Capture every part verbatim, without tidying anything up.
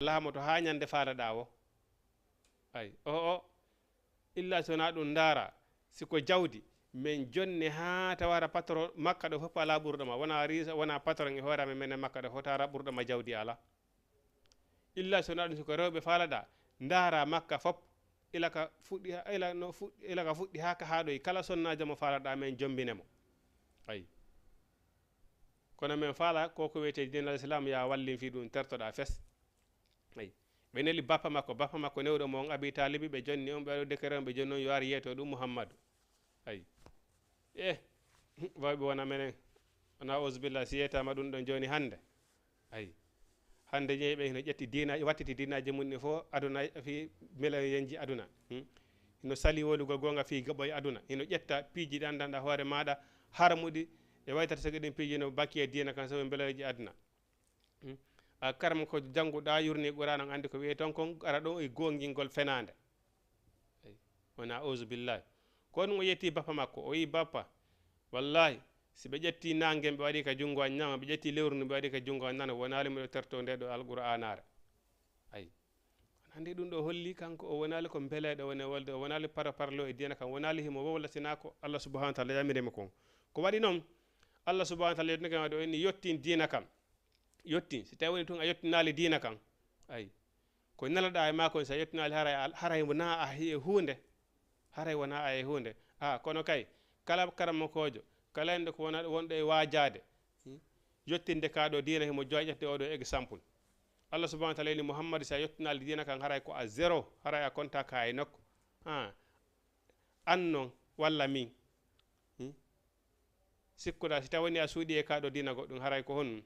laamoto haa ñande faalaɗaa o. Ay, o, o, illa so wonaa ɗum ndaara, si ko jawdi, min jonne haa tawara patron makka ɗo fof alaa ɓurɗo ma, wonaa riisa, wonaa patron e hoore amen, minen makka ɗo fof tawara ɓurɗo ma jawdi alaa. Illa so wonaa ɗum, si ko rewɓe faalaɗaa, ndaara makka fof, ila ka fuɗɗi, ila no fuɗɗi, ila ka fuɗɗi haa ka haaɗoyi, kala sonnaajo mo faalaɗaa, min jombine mo. Ay. Kono min faala ko ko wiyetee diinal Islam, ya wallin fii ɗum, tertoɗaa fes. Ay. Ɓe neli bappa makko, bappa makko newɗo mo on Abi Talibi, ɓe jonni on, ɓe waɗi décret on, ɓe jonni on yo ar yeeto ɗum Muhammadu. Ay. Eh, wawɓe wona menen. Wona auzubillah, si yeetama ɗum ɗon joni hande. Ay. Hande jeyi ɓe hino ƴetti diina, wattiti diinaji mum ɗi fof aduna, fii melayenji aduna. Hmm? Hino sali wolugol gonga fii gaɓoy aduna. Hino ƴetta piiji ɗi andanɗa hoore maɗa, haramuɗi, e waytata sagi ɗin piiji no bakki e diina kan sabu melayeji aduna. Hmm? A karma ko jannguɗa, yurni Qur'an, on andi ko wi'e ton kon, ara ɗo e gongingol fenande. Ey, wona auzu billahi. Ko ɗum o yetti bappa makko, o wi, "Bappa, wallahi, si ɓe ƴetti nangue, ɓe waɗi ka junngo an ñama, ɓe ƴetti lewru ndu, ɓe waɗi ka junngo an nana, wonali miɗo terto nde ɗo Alqur'anare." Ay. Hande ɗum ɗo holli kanko o wonali ko mbeleɗo wone wolde, o wonali paro parlo e diina kan, wonali himo wowla sina ko Allah subhanahu wa ta'ala yamirimo kon. Ko waɗi noon, Allah subhanahu wa ta'ala yottinike ma ɗo, inni yottin diina kan. Yottin, si tawi woni tun a yottinali diina kan. Ay. Ko nelaɗa e makko, si a yottinali haray, haray wona a e hunde. Haray wona a e hunde. A, kono kay, kala karamokoojo, kala ende ko wona, wonɗo e waajaade, hmm, yottinde ka ɗo diina, himo joy ƴette oɗo exemple. Allah subhanahu wa ta'ala inni Muhammad, si a yottinali diina kan, haray ko a zéro, haray a konta ka e nokku. Ha, an non, walla min. Hmm? Sikkuɗa, si tawi woni a suuɗi e ka ɗo diina goɗɗum, haray ko honɗum?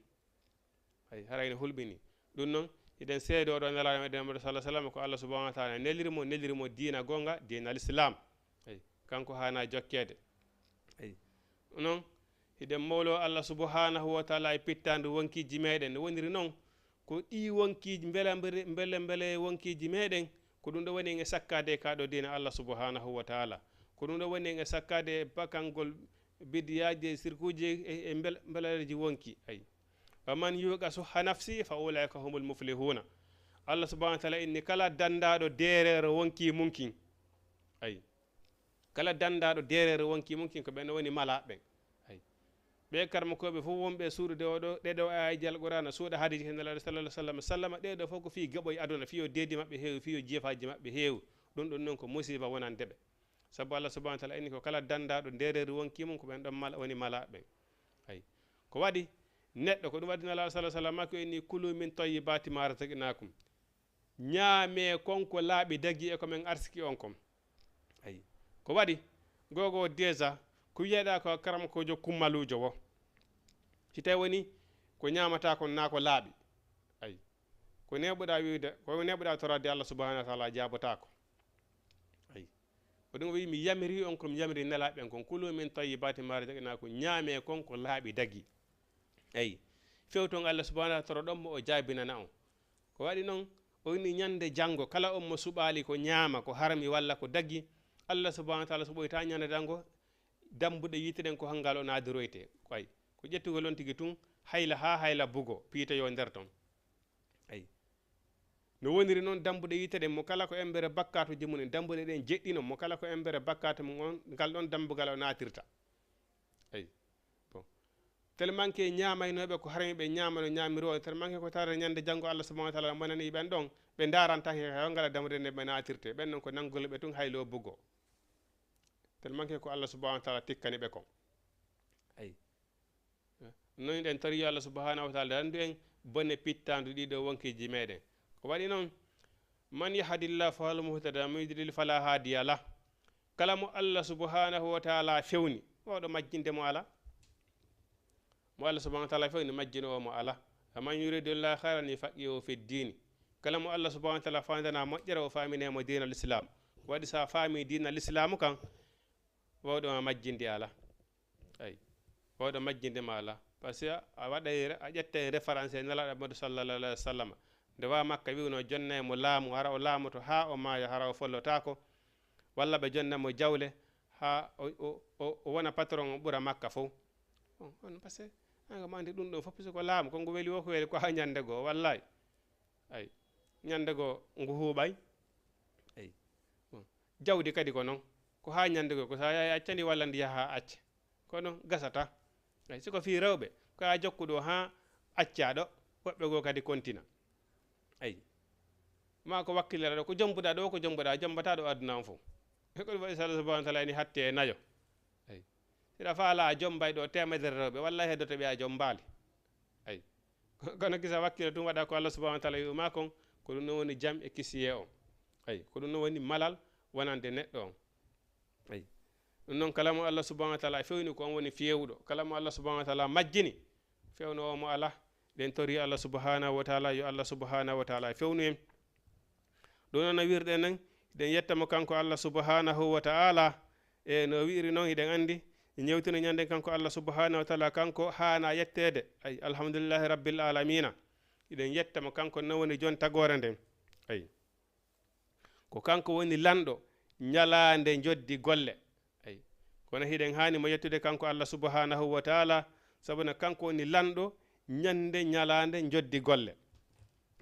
Ay, haray ne hulɓini. Ɗum noon, hiɗen seedo ɗo Nelaaɗo meɗen Muhammadu sallallahu alaihi wasallam ko Allah subhanahu wa ta'ala neliri mo, neliri mo diina gonga, diina l'islam. Ay, kanko haana jokkeede. Ay, noon, hiɗen mawlo Allah subhanahu wa ta'ala e pittaandu wonkiji meɗen. No woniri noon, ko ɗi wonkiji, mbele, mbele, mbele, mbele wonkiji meɗen, ko ɗum ɗo woni en e sakkaade ka ɗo diina Allah subhanahu wa ta'ala. Ko ɗum ɗo woni en e sakkaade e bakangol bidiyaaji e sirkuuji e, e mbel-, mbelereeji wonki. Ay. "Wa man yuqa suhha nafsi fa ulaika humul muflihuna." Allah subhanahu wa ta'ala inni kala dandaaɗo deereero wonki mum kin. Ay. Kala dandaaɗo deereero wonki mum kin ko ɓen woni malaaɓe ɓen. Ay. Ɓe karmokooɓe fof wonɓe suuɗude oɗo, ɗeɗo ayaaji Alqur'aana, suuɗa hadiiji he Nelaaɗo sallallahu alaihi wasallam, sallama, ɗeɗo fof ko fii gaɓoy aduna, fii yo deedi maɓɓe heewu, fii yo jeefaaji maɓɓe heewu. Ɗum ɗon noon ko musiba wonande ɓe. Sabu Allah subhanahu wa ta'ala inni ko kala dandaaɗo ndeereeri wonki mum ko ɓen ɗon mala, woni malaaɓe ɓen. Ay. Ko waɗi neɗɗo, ko ɗum waɗi Nelaaɗo sallallahu alaihi wasallam ko inni, "Kulu min tayyibati ma razaqnakum." Ñaamee kon ko laaɓi dagi e ko men arsiki on kon. Ay. Ko waɗi, gogo déjà, ko wiyeɗa ko karamokoojo kummaluujo wo. Si tawi woni ko ñaamata kon na ko laaɓi. Ay. Ko neɓuɗa wiide, ko neɓuɗa torade Allah subhanahu wa ta'ala jaabotaako. Ay. Ko ɗum o wi, "Mi yamiri on ko mi yamiri Nelaaɓe ɓen kon, kulu min tayyibati ma razaqnakum, ñaamee kon ko laaɓi dagi." Ay. Fewton Allah subhanahu wa ta'ala toroɗon mo o jaabinana on. Ko waɗi noon, o inni ñande janngo, kala on mo suɓaali ko ñaama, ko harmi walla ko dagi, Allah subhanahu wa ta'ala suɓoyta ñande janngo, dambuɗe yiite ɗen ko hanngal o naadiroyte. Ko ay, ko ƴettugol on tigi tun, hayla haa hayla bugo, piitoyo nder ton. Ay. No woniri noon dambuɗe yiite ɗen, mo kala ko embere bakkaatuji mum en, dambuɗe ɗen jeɗɗino, mo kala ko embere bakkaatu mum on, ngal ɗon dambugal o naatirta. Ay. Bon. Tellement que ñaamaynooɓe ko harmi ɓe ñaamano ñaamiri o, tellement que ko tawata ñande janngo Allah subhanahu wa ta'ala monani ɓen ɗon, ɓe ndaaranta he, he ngala dambuɗe nde ɓe naatirte. Ɓen ɗon ko nanngol ɓe tun haylo bugo. Tellement que ko Allah subhanahu wa ta'ala tikkani ɓe kon. Ay. Noon eɗen tori yo Allah subhanahu wa ta'ala dandu en bone pittaandu ɗiɗo wonkiiji meɗen. Ko waɗi noon, "Man yahdillah fahal muhtada, man yudlil fala hadiya lah." Kala mo Allah subhanahu wa ta'ala fewni, wawɗo majjinde mo ala. Mo Allah subhanahu wa ta'ala fewni, majjinoowo mo ala. "Wa man yuridillahu khairan yufaqihu fid din." Kala mo Allah subhanahu wa ta'ala fandana moƴƴere, o famine mo diina l'islam. Ko waɗi sa faami diina l'islam kan, wawɗo ma majjinde ala. Ay, wawɗo majjinde ma ala. Parce que a waɗay re-, a ƴettay référence e Nelaaɗo Muhammadu sallallahu alaihi wa sallam. Nde wa Makka wi'uno jonnay mo laamu, hara o laamoto haa o maaya, hara o follotaako. Walla ɓe jonna mo jawle haa o, o, o, o wona patron, o ɓura Makka fof. On, on, parce que an kam andi ɗum ɗon fof, parce que ko laamu, ko ngu weli wo ko weli ko haa ñande goo, wallahi. Ay. Ñande goo ngu huuɓay. Eyi. Bon. Jawdi kadi ko noon. Ko haa ñande goo, ko so a yahi acca ndi walla ndi yaha acca. Kono gasata. Eyi, si ko fii rewɓe, ko a jokkuɗo haa accaa ɗo, woɓɓe goo kadi kontina. Eyi. Maa ko wakkilira ɗo, ko jombuɗaa ɗo, ko jombuɗaa, jombataa ɗo aduna on fof. E ko ɗum waɗi so Allah subhanahu wa taala eni hatte e nayo. Eyi. Hiɗa faala a jombay ɗo teemedere rewɓe, walla heddoto ɓe a jombaali. Eyi. Kono kisa wakkilo tun waɗa ko Allah subhanahu wa taala wi'u maa kon, ko ɗum ɗon woni jam e kisiyee on. Eyi. Ko ɗum ɗon woni malal wonande neɗɗo on. Eyi. Ɗum noon kala mo Allah subhanahu wa taala fewni ko on woni fewuɗo. Kala mo Allah subhanahu wa taala majjini, fewno o mo alaa. Ɗen tori Allah subhanahu wa taala, yo Allah subhanahu wa taala fewnu en. Ɗum noon no wirɗen nen, hiɗen yetta mo kanko Allah subhanahu wa taala. E no wi'iri noon, hiɗen anndi, ñewtino ñanden kanko Allah subhanahu wa taala, kanko haana yetteede. Ay, alhamdulillahi rabbil alamina. Hiɗen yetta mo kanko, no woni jon tagoore nden. Ay. Ko kanko woni lanɗo ñalaande njoddi golle. Ay. Kono hiɗen haani mo yettude kanko Allah subhanahu wa taala, sabu no kanko woni lanɗo ñande ñalaande njoddi golle.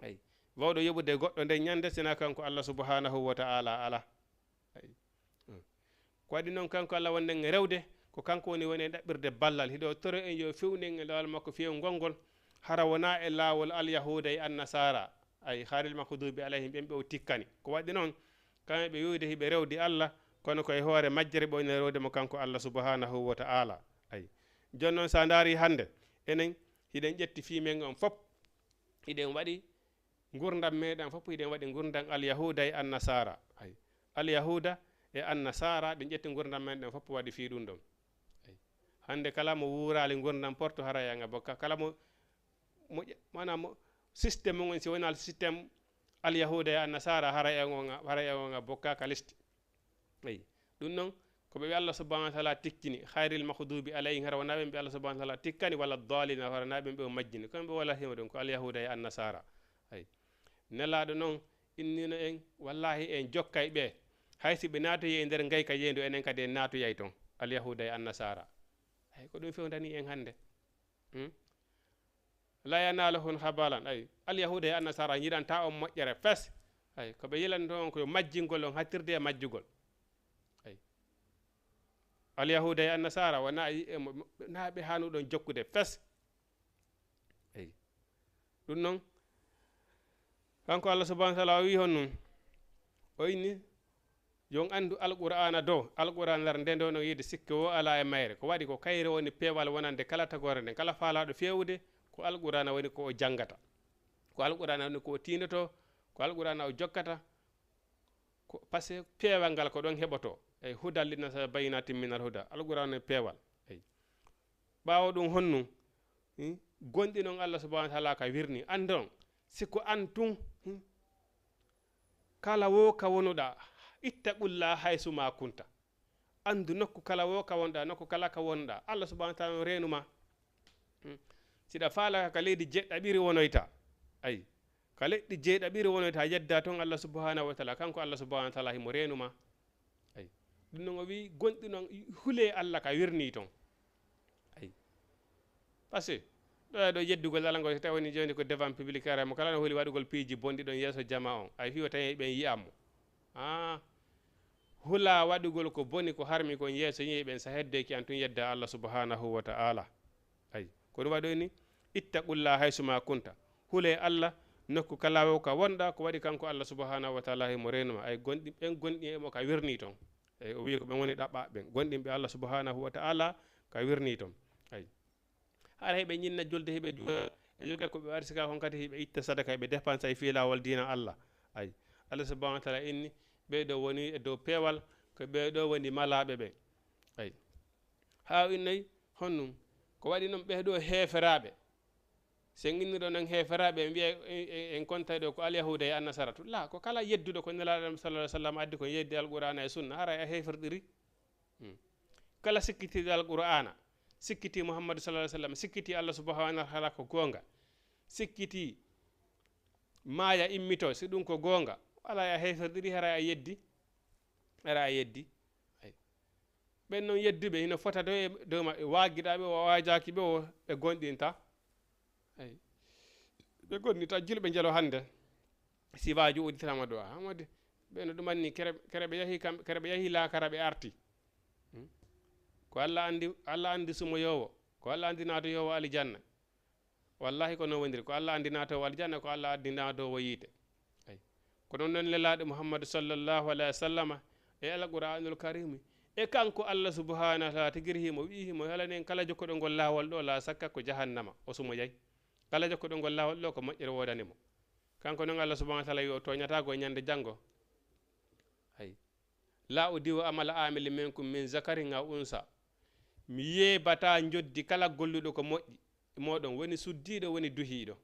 Ay. Wawɗo yoɓude goɗɗo nden ñande sina kanko Allah subhanahu wa taala alaa. Ay. Hmm. Ko waɗi noon kanko Allah wonɗen e rewde, ko kanko woni woni e ɗaɓɓirde ballal. Hiɗo toro en yo fewnen e laawol makko fewngol ngol, hara wonaa e laawol Alyahuuda e Annasaara. Ay, Hayril Mahduubi Alayhim, ɓen ɓe o tikkani. Ko waɗi noon, kamɓe ɓe wi'ude hiɓe rewdi Allah, kono ko e hoore majjere ɓe woni rewde mo kanko Allah subhanahu wa ta'ala. Ay. Jooni noon, so a ndaari hannde, enen hiɗen ƴetti fii men on fof, hiɗen waɗi ngurndam meɗen fof, hiɗen waɗi ngurndam Alyahuuda e Annasaara. Ay. Alyahuuda e Annasaara, ɗen ƴetti ngurndam men ɗen fof waɗi fii ɗum ɗon. Ay. Hannde kala mo wuuraali ngurndam porto, hara yanga bokka. Kala mo, mo ƴe-, maanaam mo système mo ngoni, si wonaa système Alyahuuda e Annasaara, hara yango nga, hara yango nga bokka ka liste. Eyi. Ɗum noon, ko ɓe Allah subhanahu wa taala tikkini, Hayril Mahduubi Alayhim, hara wonaa ɓe ɓe Allah subhanahu wa taala tikkani, walla daalina, hara wonaa ɓe ɓe o majjini. Kono ɓe wala himo ɗum, ko Alyahuuda e Annasaara. Eyi. Nelaaɗo noon, innino en, wallahi en jokkay ɓe. Hay si ɓe naatoyi e nder ngayka yeendu, enen kadi en naatoyay toon. Alyahuuda e Annasaara. Eyi, ko ɗum fewndani en hannde. Hmm? La yanaaluhum khabalan. Ay, Alyahuuda e Annasaara njiɗanta on moƴƴere fes. Ay, ko ɓe yilanto on ko yo majjingol on hattirde e majjugol. Ay. Alyahuuda e Annasaara wonaa e, e mo, mo, naa ɓe haanuɗon jokkude fes. Ay. Ɗum noon, kanko Allah subhanahu wa taala o wii honɗum? O inni, yo on anndu Alqur'aana do. Alqur'aana nder nde ndo no yiide sikke wo alaa e mayre. Ko waɗi ko kayre woni peewal wonande kala tagoore nden. Kala faalaaɗo feewude, ko Alqur'aana woni ko o janngata. Ko Alqur'aana woni ko o tiindotoo, ko Alqur'aana o jokkata. Ko, parce que peewal ngal ko ɗon heɓotoo. Eyi, hudan linnaasi bayyinatin minal huda. Alqur'aana woni peewal. Eyi. Ɓaawo ɗum honɗum? Hmm? Gonɗinon Allah subhanahu wa taala ka wirni. Anndon, si ko an tun, hmm? Kala wo ka wonuɗaa, ittaqullaha haysu ma kunta. Anndu nokku kala wo ka wonɗaa, nokku kala ka wonɗaa. Allah subhanahu wa taala no reenu ma. Hmm. Siɗa faala ka leydi jeɗɗaɓiri wonoyta. Ayi. Ka leɗɗi jeeɗaɓiri wonoyta, yedda toon Allah subhanahu wa taala. Kanko Allah subhanahu wa taala himo reenu ma. Ayi. Ɗum noon o wii, gonɗinon, hulee Allah ka wirnii toon. Ayi. Parce que ɗo e ɗo yeddugol alaa ngo, so tawi woni jooni ko devant public, ara mo kala no huli waɗugol piiji bonɗi ɗon yeeso jama on. Ay, fii o tawi ɓen yi'an mo. Ah. Hula waɗugol ko boni ko harmi kon yeeso yimɓe ɓen, sa heddoyki an tun yedda Allah subhanahu wa ta'ala. Ay. Ko ɗum waɗi ni, ittaqullaha haysu ma kunta. Hulee Allah nokku kala wo ka wonɗaa, ko waɗi kanko Allah subhanahu wa ta'ala himo reenu ma. Ay, gonɗi, ɓen gonɗi e mo ka wirnii toon. Eyi, o wi'i ko ɓen woni ɗaɓɓaaɓe ɓen, gonɗinɓe Allah subhanahu wa ta'ala ka wirnii toon. Ayi. Hara hiɓe ñinna julde, hiɓe juula, e jogal ko ɓe arsika kon kadi, hiɓe itta sadaka, hiɓe dépensa e fii laawol diina Allah. Ayi. Allah subhanahu wa ta'ala inni, ɓee ɗoo woni e dow peewal, ko ɓee ɗoo woni malaaɓe ɓen. Ayi. Haa o innoyi honɗum? Ko waɗi noon ɓee ɗoo heeferaaɓe. Si en inniɗo noon heeferaaɓe, en wiya en, en, en kontay ɗo ko Alyahuuda e Annasaratu. Laa, ko kala yedduɗo ko Nelaaɗo sallallahu alaihi wasallam addi kon, yeddi Alqur'aana e Sunna, haray a heeferɗiri. Hmm. Kala sikkitiiɗo Alqur'aana, sikkitii Muhammadu sallallahu alaihi wasallam, sikkitii Allah subhanahu wa ta'ala ko goonga, sikkitii maaya immito, si ɗum ko goonga, alaa a heeferɗiri, haray a yeddi, haray a yeddi. Ay. Ɓen noon yedduɓe hino fota dow e, dow maɓɓe, waagiɗaaɓe o, waajaaki ɓe o, ɓe gonɗinta. Ay. Ɓe gonɗinta, julɓe njelo hannde. Sivaajo udditama ɗo, a mode ɓe no ɗum anni kere kere ɓe yahi kam kere ɓe yahi laakara ɓe arti. Hmm? Ko allah andi allah andi sumoyowo, ko allah andi naatoyowo alijanna. Wallahi ko non woniri, ko allah andi naatowo alijanna, ko allah andi naatowo yiite. Ay. Ko ɗum ɗon lelaaɗo muhammadu sallallahu alayhi wa sallama e alquranul karimi, e kanko allah subhanahu wa taala tigiri himo wi'i himo halanen kala jokkoɗo ngol laawol ɗo la sakka ko jahannama o sumoyay. Kala jokkoɗo ngol laawol ɗo ko moƴƴere woodani mo. Kanko noon allah subhanahu wa taala wi o tooñata ko e ñande janngo. Ay. La udiu amala amili minkum min zakarin aw unsa. Mi yeebata njoddi kala golluɗo ko moƴƴi moɗon, woni suddiiɗo woni duhiiɗo.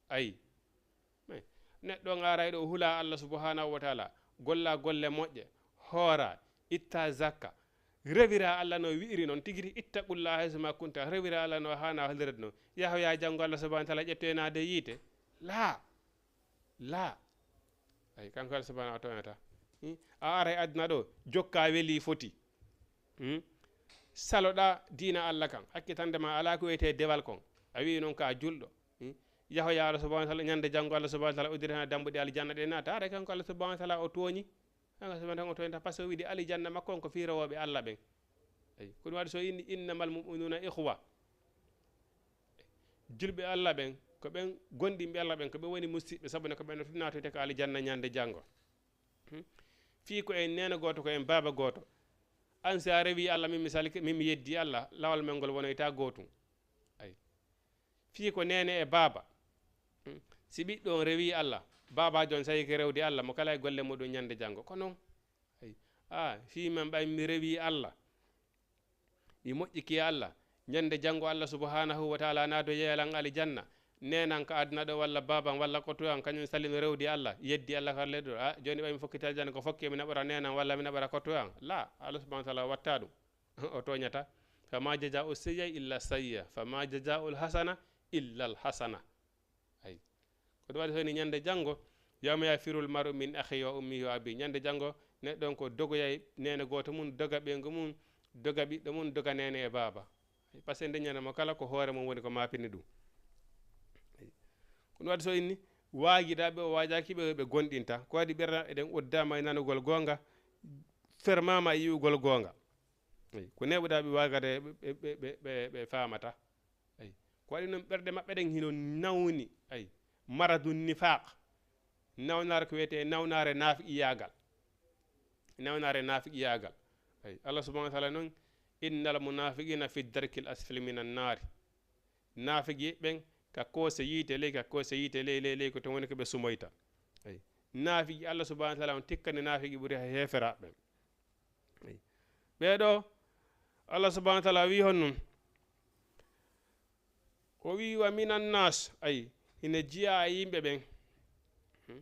Ayi. Neɗɗo on arayɗo o hula allah subhanahu wa taala, golla golle moƴƴe, hoora, itta zakka, rewira allah no wi'iri noon tigiri, ittaqullaha haysu ma kunta, rewira allah no hana holirde noon. Yahoya janngo allah subhanahu wa taala ƴettoynaade yiite? Laa. Laa. Ay, kanko allah subhanahu wa taala tooñata. Hmm? A ara e aduna ɗo jokka weli foti. Hmm? Saloɗa diina allah kan, hakkitande ma ala ko wiyete dewal kon. A wi noon ka julɗo. Hmm? Yahoya allah subhanahu wa taala ñande janngo allah subhanahu wa taala uddiri hen dambuɗe aljanna ɗe naata ara kanko allah subhanahu wa taala o tooñi. Kanko subhanahu wa taala o tooñata par ce que o wiɗi alijanna makko on ko fii rewooɓe allah ɓen. Ay, ko ɗum waɗi so inni innamal muminuna ihwa. Julɓe allah ɓen ko ɓen, gonɗinɓe allah ɓen ko ɓe woni musiɓɓe sabu ne ko ɓen no naatoyte ko alijanna ñande janngo. Hmm? Fii ko en neene gooto ko en baaba gooto. An si a rewi allah min mi salike min mi yeddi allah lawol men ngol wonoyta gootum. Ay. Fii ko neene e baaba. Hmm? Si ɓiɗɗo on rewi allah, baabaajo on sayike rewde allah mo kala e golle muɗum ñande janngo ko noon. Ay. A fii men ɓay mi rewi allah, mi moƴƴiki e allah, ñande janngo allah subhanahu wa taala naado yeelan alijanna, nenan ka aduna ɗo walla baban walla kotoyan kañum salino rewdi allah, yeddi allah kar leyɗo ɗo. A jooni ɓay mi fokkiti aljanna ko fokke mi naɓora nenan walla mi naɓora kotoyan? La. Allah subhanahu wa taala watta ɗum. O tooñata. Fama jajau sayya illa sayya, fama jajaul hasana illa al hasana. Ay. Ko ɗum waɗi so ni ñande janngo, yawma yafirul maru min akhi wa ummihi wa abi. Ñande janngo neɗɗo on ko dogoyay neene gooto mum, doga ɓeyngu mum, doga ɓiɗɗo mum, doga neene e baaba. Ay, par ce que nde ñande mo kala ko hoore mum woni ko mapini ɗum. Ay. Ko ɗum waɗi so inni waajidaɓe o waajaaki ɓe ɓe gonɗinta ko waɗi ɓerɗe eɗen uddama e nanugol goonga, fermama e yi'ugol goonga. Ay. Ko neɓuɗaɓe waagade ɓe ɓe ɓe ɓe famata. Ay. Ko waɗi noon ɓerɗe maɓɓe ɗen hino nawni. Ay. Maradun nifaq. Nawnaare ko wiyetee nawnaare naafiqiyaagal. Nawnaare naafiqiyaagal. Ay. Allah subhanahu wa taala noon innal munafiqina fi darkil asfali min annaari. Naafigi ɓen ka koose yiite ley ka koose yiite ley ley ley ko toon woni ko ɓe sumoyta. Ay. Naafigi Allah subhanahu wa taala on tikkani naafigi ɓuri heeferaɓe ɓen. Ɓee ɗo Allah subhanahu wa taala wi honno? O wi wa minan nas, ay hino jiya e yimɓe ɓen. Hmm?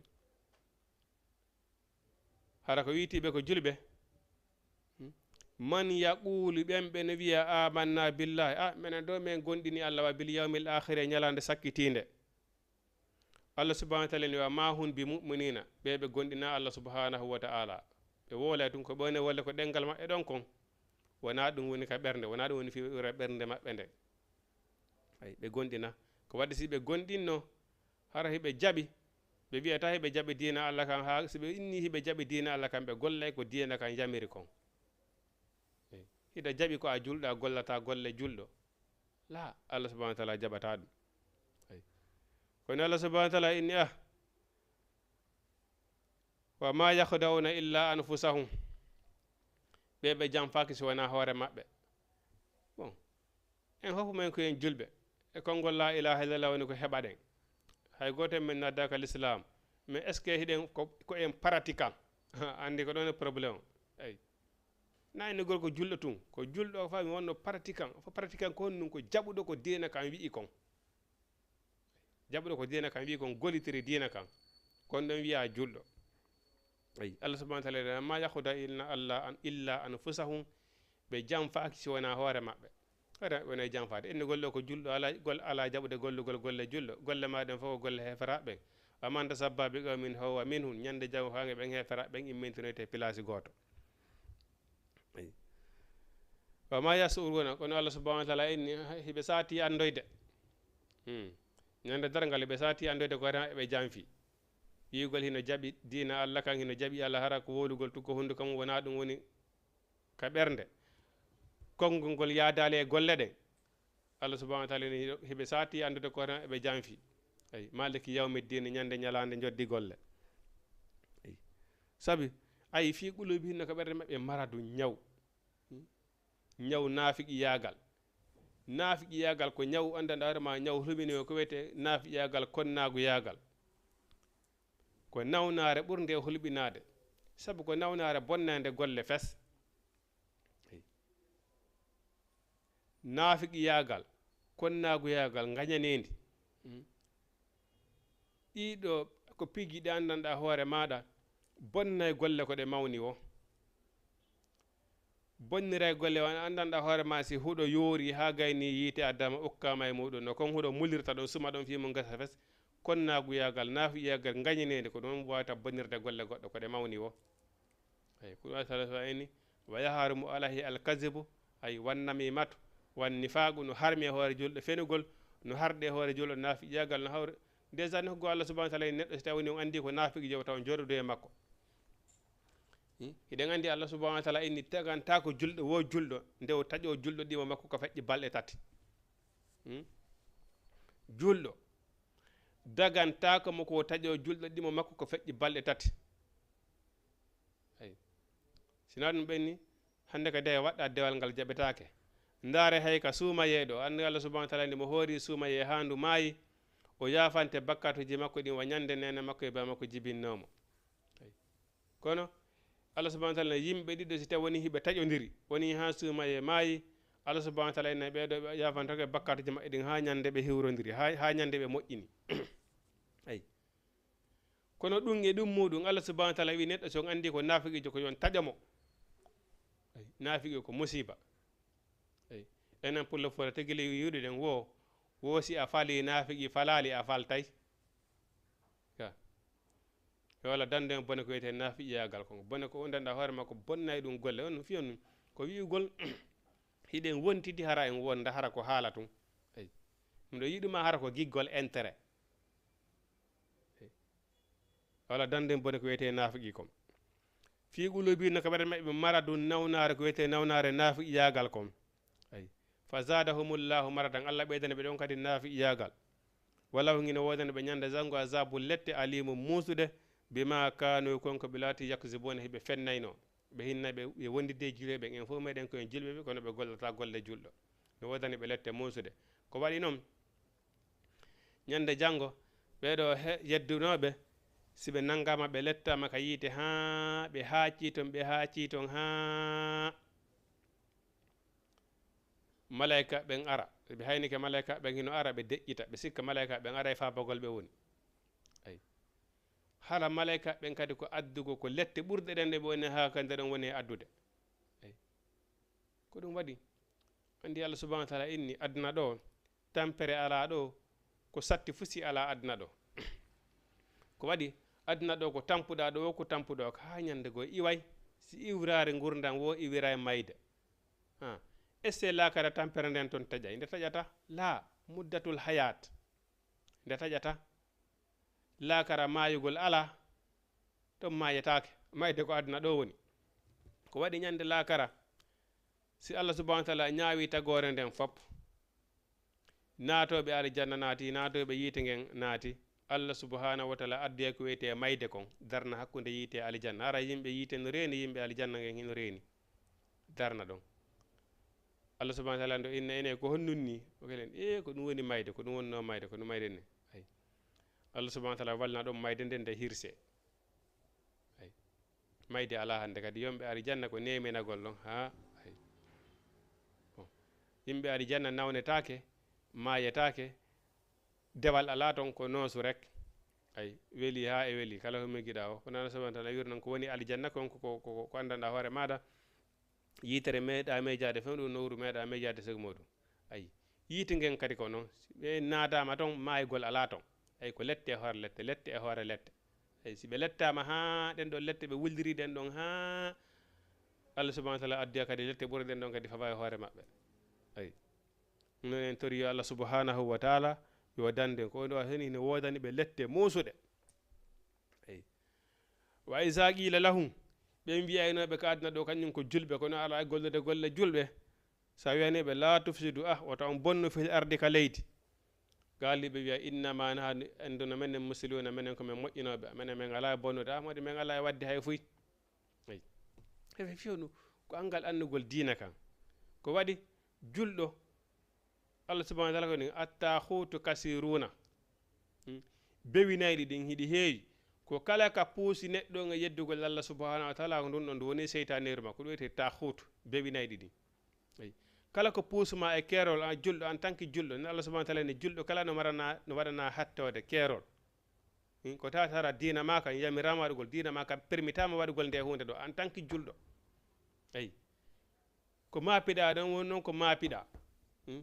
Hara ko wiytiiɓe ko julɓe. Hmm? Man yaqulu ɓen ɓe no wiya amanna billahi, a menen ɗo men gonɗini allah wa bil yawmil akhiri e ñalande sakkitiinde. Allah subhanahu wa taala ni wa ma hun bi muminina, ɓe ɓe gonɗina Allah subhanahu wa taala. Ɓe woola tun ko ɓewne wolde ko ɗengal maɓɓe ɗon kon. Wona ɗum woni ka ɓernde, wona ɗum woni fi ɓura ɓernde maɓɓe nde. Ay, ɓe gonɗina. Ko wadde si ɓe gonɗinno, hara hiɓe jaɓi, ɓe wiyata hiɓe jaɓi diina Allah kan, ha si ɓe inni hiɓe jaɓi diina Allah kan, ɓe gollay ko diina kan yamiri kon. Ay, hiɗa jaɓi ko a julɗo, a gollata golle julɗo. La, Allah subhanahu wa taala jaɓata ɗum. Ay. Kono Allah subhanahu wa taala inni ah, wa ma yakhda'una illa anfusahum. Ɓe ɓe janfaki si wona hoore maɓɓe. Bon, en hofu men ko en julɓe. E konngol la ilaha illallah woni ko heɓaɗen. Hay gooto en men naddaka l'islam. Mais est ce que hiɗen ko, ko en pratiquant? Andi ko ɗon e problème o. Ay. Na ene gorko julɗo tun ko julɗo fa mi wonno pratiquant fo pratiquant ko honɗum ko jaɓuɗo ko diina kan wi'i kon. Jaɓuɗo ko diina kan wi'i kon gollitiri diina kan. Kon ɗon wiya julɗo. Ay, allah subhanahu wa taala ma yahuda illa allah an illa anfusahum. Ɓe janfaaki si wona hoore maɓɓe. Hoore maɓɓe wona janfaade inni golle ko julɗo ala gol ala jaɓude gollugol golle julɗo golle ma ɗen fof ko golle heeferaɓe ɓen. Wa man tasabba bi qawmin huwa minhum ñande jango kange ɓen heeferaɓe ɓen immintinoyte place gooto. Wa ma yasuruna kono allah subhanahu wa taala inni hiɓe saati anndoyde. Hmm. Ñande darngal hiɓe saati anndoyde ko rema eɓe janfi. Wi'ugol hino jaɓi diina Allah kan, hino jaɓi Allah, hara ko wowlugol tun ko hunduko mum, wonaa ɗum woni ka ɓernde. Konngol ngol yaadaali e golle ɗen. Allah subhanahu wa taala ni hiɓe saati anndude ko tan eɓe janfi. Ay, maliki yawmi diin, ñande ñalaande njoddi golle. Ay. Sabi, ay, fii quluubihim, no ka ɓernde maɓɓe maradu, ñaw. Hmm? Ñaw naafiqiyaagal. Naafiqiyaagal ko ñaw anndanɗaa hoore ma, ñaw hulɓinii ko wiyetee naafiqiyaagal, konnaaguyaagal. Ko nawnaare ɓurnde hulɓinaade. Sabu ko nawnaare bonnaande golle fes. Naafiqiyaagal, konnaaguyaagal, ngañaneendi. Hmm. Ɗiɗo ko piiji ɗi anndanɗaa hoore maaɗa, bonnay golle ko ɗe mawni woo. Bonniray golle, on anndanɗaa hoore ma si huɗo yoori haa gayni yiite Adama ukkaama e muɗum, no kon huɗo mulirta ɗon, suma ɗon fii mun gasa fes. Konnaaguyaagal, naafiqiyaagal, ngañaneendi, ko ɗum wawata bonnirde golle goɗɗo, ko ɗe mawni woo. Ay, ko ɗum Alla subhanahu wa taala inni, "Wa yahrumu alayhi alkazibu", ay, wan namimatu, wan nifaqu, no harmi e hoore julɗo fenugol, no harɗi e hoore julɗo naafiqiyaagal, no hawri. Déjà, no ko Allah subhanahu wa taala inni neɗɗo, si tawi woni on anndi ko naafiqijo, taw jooɗodu e makko. Hmm? Hiɗen anndi Allah subhanahu wa taala inni tagantaako julɗo, wo julɗo, nde o taƴo julɗo ɗimo makko ko feƴƴi balɗe tati. Hmm? Julɗo, dagantaako mo ko o taƴo julɗo ɗimo makko ko feƴƴi balɗe tati. Ay. Sinaa ɗum ɓenni, hannde ka dewe waɗɗa dewal ngal jaɓetaake. Ndaare hay ka suumayeeɗo, anndi Allah subhanahu wa taala ndi mo hoori suumayee haa ndu maayi, o yaafante bakkaatuuji makko ɗin wa ñande neene makko e baa makko jibinnoo mo. Ay. Kono Allah subhanahu wa taala, yimɓe ɗiɗo si tawi woni hiɓe taƴondiri, woni haa suumayee maayi, Allah subhanahu wa taala ina ɓeeɗo ɓe yaafantaake bakkaatuuji maɓɓe ɗin haa ñande ɓe hiwrondiri, haa, haa ñande ɓe moƴƴini. Ay. Kono ɗum e ɗum muɗum, Allah subhanahu wa taala wi neɗɗo, so on anndi ko naafiqijo, ko yo on taƴo mo. Ay, naafiqi ko musiba. Ay, enen Pullo Fuuta tigi le wi'ude ɗen wo, wo si a fali naafiqi, falaali a faltay. Ka. Yo Allah dandu en bone ko wiyetee naafiqiyaagal kon. Bone ko anndanɗaa hoore makko bonnay ɗum golle. On fiyon ko wi'ugol hiɗen wontidi hara en wonda hara ko haala tun. Ay. Ɗum ɗo yiɗuma hara ko giggol intérêt. Wala dandu en bone ko wiyetee naafiqi kon. Fii quluubihim, no ka ɓerɗe maɓɓe maradun, nawnaare ko wiyetee nawnaare naafiqiyaagal kon. Ay. Fa zaadahumullahu maradan, Allah ɓeydani ɓe ɗon kadi naafiqiyaagal. Walaw hino woodani ɓe ñande janngo azaabu lette aliimu muusude, bimaa kaanu, kon ko ɓe laati, yakzibuuna, hiɓe fennaynoo. Ɓe hinna ɓe, ɓe wondidde e julɓe ɓen, en fof meɗen ko en julɓe ɓe, kono ɓe gollata golle julɗo. No woodani ɓe lette muusude. Ko waɗi non, ñande janngo, ɓee ɗoo he-, yeddunooɓe, si ɓe nanngaama, ɓe lettaama ka yiite haa ɓe haacii ton, ɓe haacii ton haa malayka ɓen ara. Ɓe haynike malayka ɓen hino ara, ɓe deƴƴita, ɓe sikka malayka ɓen aray faa bagol ɓe woni. Ay. Hala malayka ɓen kadi ko addugo ko lette ɓurɗe ɗen ɗe ɓe woni haa ka nder ɗon woni e addude. Ay. Ko ɗum waɗi, anndi Allah subhanahu wa taala inni aduna ɗo, tampere alaa ɗo, ko satti fuu si alaa aduna ɗo. Ko waɗi, aduna ɗo ko tampuɗaa ɗo, ko tampuɗaa ko, haa ñande goo iway, si iwraare ngurndan wo iwiray mayde. Ha. Est-ce que laakara tampere nden ton taƴay? Nde taƴata? Laa, muddatul hayaat. Nde taƴata? Laakara maayugol alaa, ton maayetaake. Mayde ko aduna ɗo woni. Ko waɗi ñande laakara, si Allah subhanahu wa taala ñaawi tagoore nden fop, naatooɓe aljanna naati, naatooɓe yiite ngen naati, Allah subhanahu wa taala addi ko wiyetee mayde kon, darna hakkunde yiite e aljanna. Hara yimɓe yiite no reeni, yimɓe aljanna ngen hino reeni. Darna ɗon. Allah subhanahu wa taala ndo inna ene ko honnun ni? O kelen, "Ee, ko ɗum woni mayde, ko ɗum wonnoo mayde, ko ɗum mayde ni." Ay. Allah subhanahu wa taala walna ɗon mayde nden nde hirse. Ay. Mayde alaa hannde kadi, yonɓe aljanna ko neeminagol ɗon. Haa, ay. Bon. Yimɓe aljanna nawnetaake, maayetaake, dewal alaa ton, ko noosu rek. Ay, weli haa e weli, kala ko miijiɗaa o. Kono Allah subhanahu wa taala wiiri non ko woni aljanna kon ko, ko, ko, ko anndanɗaa hoore maaɗa. Yiitere meeɗaa miijaade fewndo, nowru meeɗaa miijaade sego muuɗum. Ay, yiite ngen kadi ko non. Si ɓe naataama ton, maayugol alaa ton. Ay, ko lette e hoore lette, lette e hoore lette. Ay, si ɓe lettaama haa ɗen ɗon lette, ɓe wuldiri ɗen ɗon haa Allah subhanahu wa taala addoya kadi lette ɓurɗe ɗen ɗon kadi fawa e hoore maɓɓe. Ay. Non en tori yo Allah subhanahu wa taala yo dandu en. Ko ɗo heni hino woodani ɓe lette muusuɗe. Wa iza qila lahum, ɓen wiyaynooɓe ka aduna ɗo, kañum ko julɓe, kono ala e gollude golle julɓe. Sa wiyani ɓe, "La tufsidu, ah, wota on bonnu fil ardi ka leydi." Gaali ɓe wiya, "Innama nahnu, en duno menen muslihuna, menen ko men moƴƴinooɓe, menen men alaa e bonnude, ah, modi men alaa e wadde hay fuy." Eyi. Heɓe fewnu ko anngal anndugol diina kan. Ko waɗi julɗo, Allah subhanahu wa taala ko ni, "Attaaxuutu kasiruna." Hmm. Bewinayɗi ɗin hiɗi heewi. Ko kala ka puusi neɗɗo nga yeddugol Allah subhanahu wa taala, ko ɗun ɗon ɗun woni seytaneeru ma. Ko ɗum wiyetee taaxuutu, bewinayɗi ɗin. Eyi. Kala ko puusuma e keerol, an julɗo, en tant que julɗo, ne Allah subhanahu wa taala ne julɗo, kala no marana, no waɗana hattoode keerol. Hmm, ko tatara diina ma kan yamirama waɗugol, diina ma kan permitama waɗugol nde huunde ɗo, en tant que julɗo. Eyi. Ko maapiɗa ɗon woni noon ko maapiɗa. Hmm?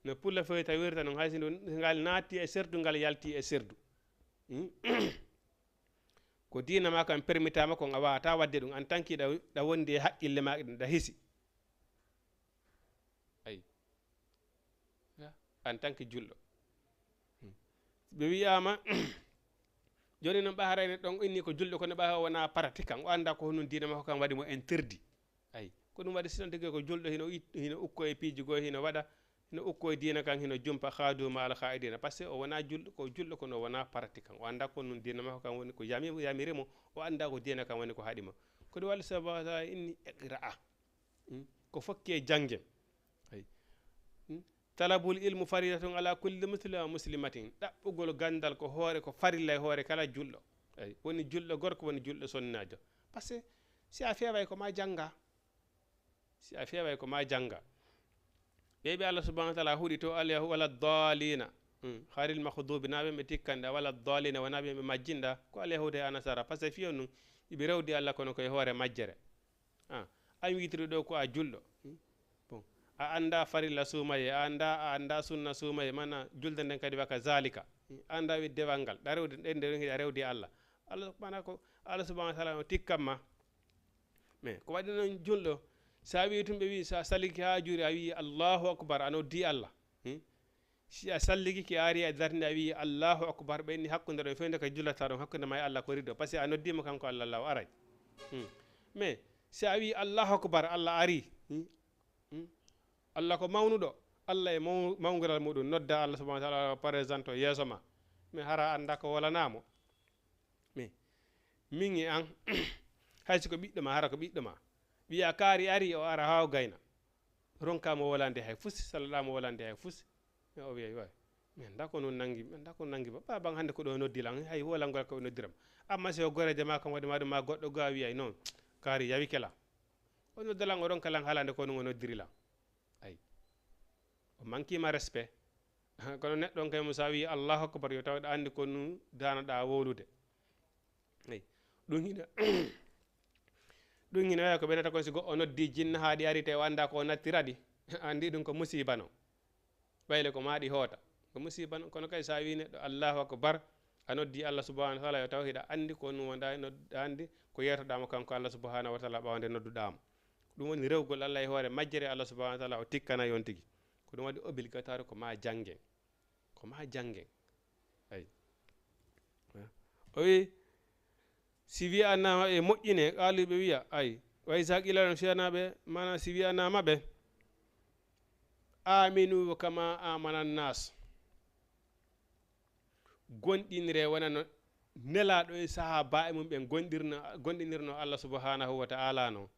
No pulla fewta wirta noon, hay si ndu-, ngal naatti e serdu, ngal yalti e serdu. Hmm? Ko diina ma kan permitama kon a wawata wadde ɗum, en tant que ɗa, ɗa wondi e haqqille ma ɗa hisi. Ayi. Ya, en tant que julɗo. Hmm. Ɓe wiyama, joni noon ɓa harayne ɗon inni ko julɗo, kono ɓa o wona pratiquant, o anda ko honum diina makko kan waɗi mo interdit. Ayi. Ko ɗum waɗi si noon tigi ko julɗo hino it-, hino ukko e piiji goo, hino waɗa, hino ukko e diina kan, hino jumpa, khadu ma al khaidina. Parce que o wona julɗo, ko julɗo kono o wona pratiquant. O anda ko honum diina makko kan woni ko yami-, yamiri mo, o anda ko diina kan woni ko haɗi mo. Ko ɗum waɗi sabu inni iqra'a. Hmm? Ko fokke jannge. Ayi. Hmm? Talabul ilmu faridatun ala kulli muslima wa muslimatin. Ɗaɓɓugol ganndal ko hoore, ko farilla e hoore kala julɗo. Ayi. Woni julɗo gorko, woni julɗo sonnaajo. Parce que si a feeway ko ma jannga. Si a feeway ko ma jannga. Ɓe ɓe Allah subhanahu wa taala huɗi to alyahu wala dalina. Hmm. Haril makhdubi na ɓe ɓe tikkanɗa wala dalina wona ɓe ɓe majjinɗa. Ko alyahuda e anasara. Parce que fiyo nun iɓe rewdi Allah kono koye hoore majjere. Ah, an witiri ɗo ko a julɗo. Hmm? Bon. A anda farilla suumaye, a anda, a anda sunna suumaye, mana julde nden kadi waka zalika. Hmm? A anda wi dewal ngal, ɗa rewde ɗen nde ɗon hiɗa rewde Allah. Allah, mana ko Allah subhanahu wa taala no tikkan ma. Mais ko waɗi noon julɗo, sa wi tum ɓe wi, sa saliki ha juuri, a wi Allahu akbar, a noddi Allah. Hmm? Si a salligike, a ari a darnde, a wi'i, "Allahu akbar," ɓe inni hakkunde ɗon, fewde ko jullata ɗon, hakkunde ma e Allah ko rido. Parce que a noddiimo kanko Allah, Allah o aray. Hmm. Mais si a wi'i, "Allahu akbar," Allah ari. Hmm. Hmm. Allah ko mawnuɗo. Allah e maw-, mawngural muɗum nodda Allah subhanahu wa taala, par exemple, yeeso ma. Mais hara anda ko wolanaamo. Mais min e an, hay si ko ɓiɗɗo ma, hara ko ɓiɗɗo ma. Wiya kaari ari, o ara haa o gayna. Ronka mo wolande hay fusi, sallala mo wolande hay fusi. Mais o wiya, "Way, min da ko nun nangi, min da ko nangi ba, ba ban hande ko ɗo noddi lan, hay wolangol ko noddiram." Amma si o gorejo ma kan waɗi ma ɗum ma goɗɗo ga wiya, "Non, kaari yawi kela." O nodda lan, o ronka lan halande ko nun o noddiri lan. Ay. O manki ma respect. Kono neɗɗo on kay mo sa wi Allahu akbar, yo taw ɗa andi ko nun danoɗa wowlude. Ay. Ɗum hina, ɗum hina waya ko ɓeynata kon si goɗɗo noddi jinna haa ɗi ari, tawi o annda ko o nattira ɗi. Anndi ɗum ko musiba non. Ɓayle ko maa ɗi hoota. Ko musiba non. Kono kay sa wi neɗɗo Allahu akbar, a noddi Allah subhanahu wa taala, yo taw hiɗa anndi ko nun wonda, nodda anndi ko yeetoɗaa mo kanko Allah subhanahu wa taala ɓaawo nde nodduɗaa mo. Ɗum woni rewgol Allah e hoore majjere, Allah subhanahu wa taala o tikkanay on tigi. Ko ɗum waɗi obligatoire ko maa janngen. Ko maa janngen. Ay. O wi, si wi'anaama ɓe moƴƴine, qaalu ɓe wi'a, ay. Wa iza qila lahum, si wi'anaama ɓe, maana si wi'anaama ɓe, "Aminu kama amana nas." Gonɗinire wona no Nelaaɗo e sahaabaaɓe mum ɓen gonɗirno, gonɗinirno Allah subhanahu wa ta'ala no.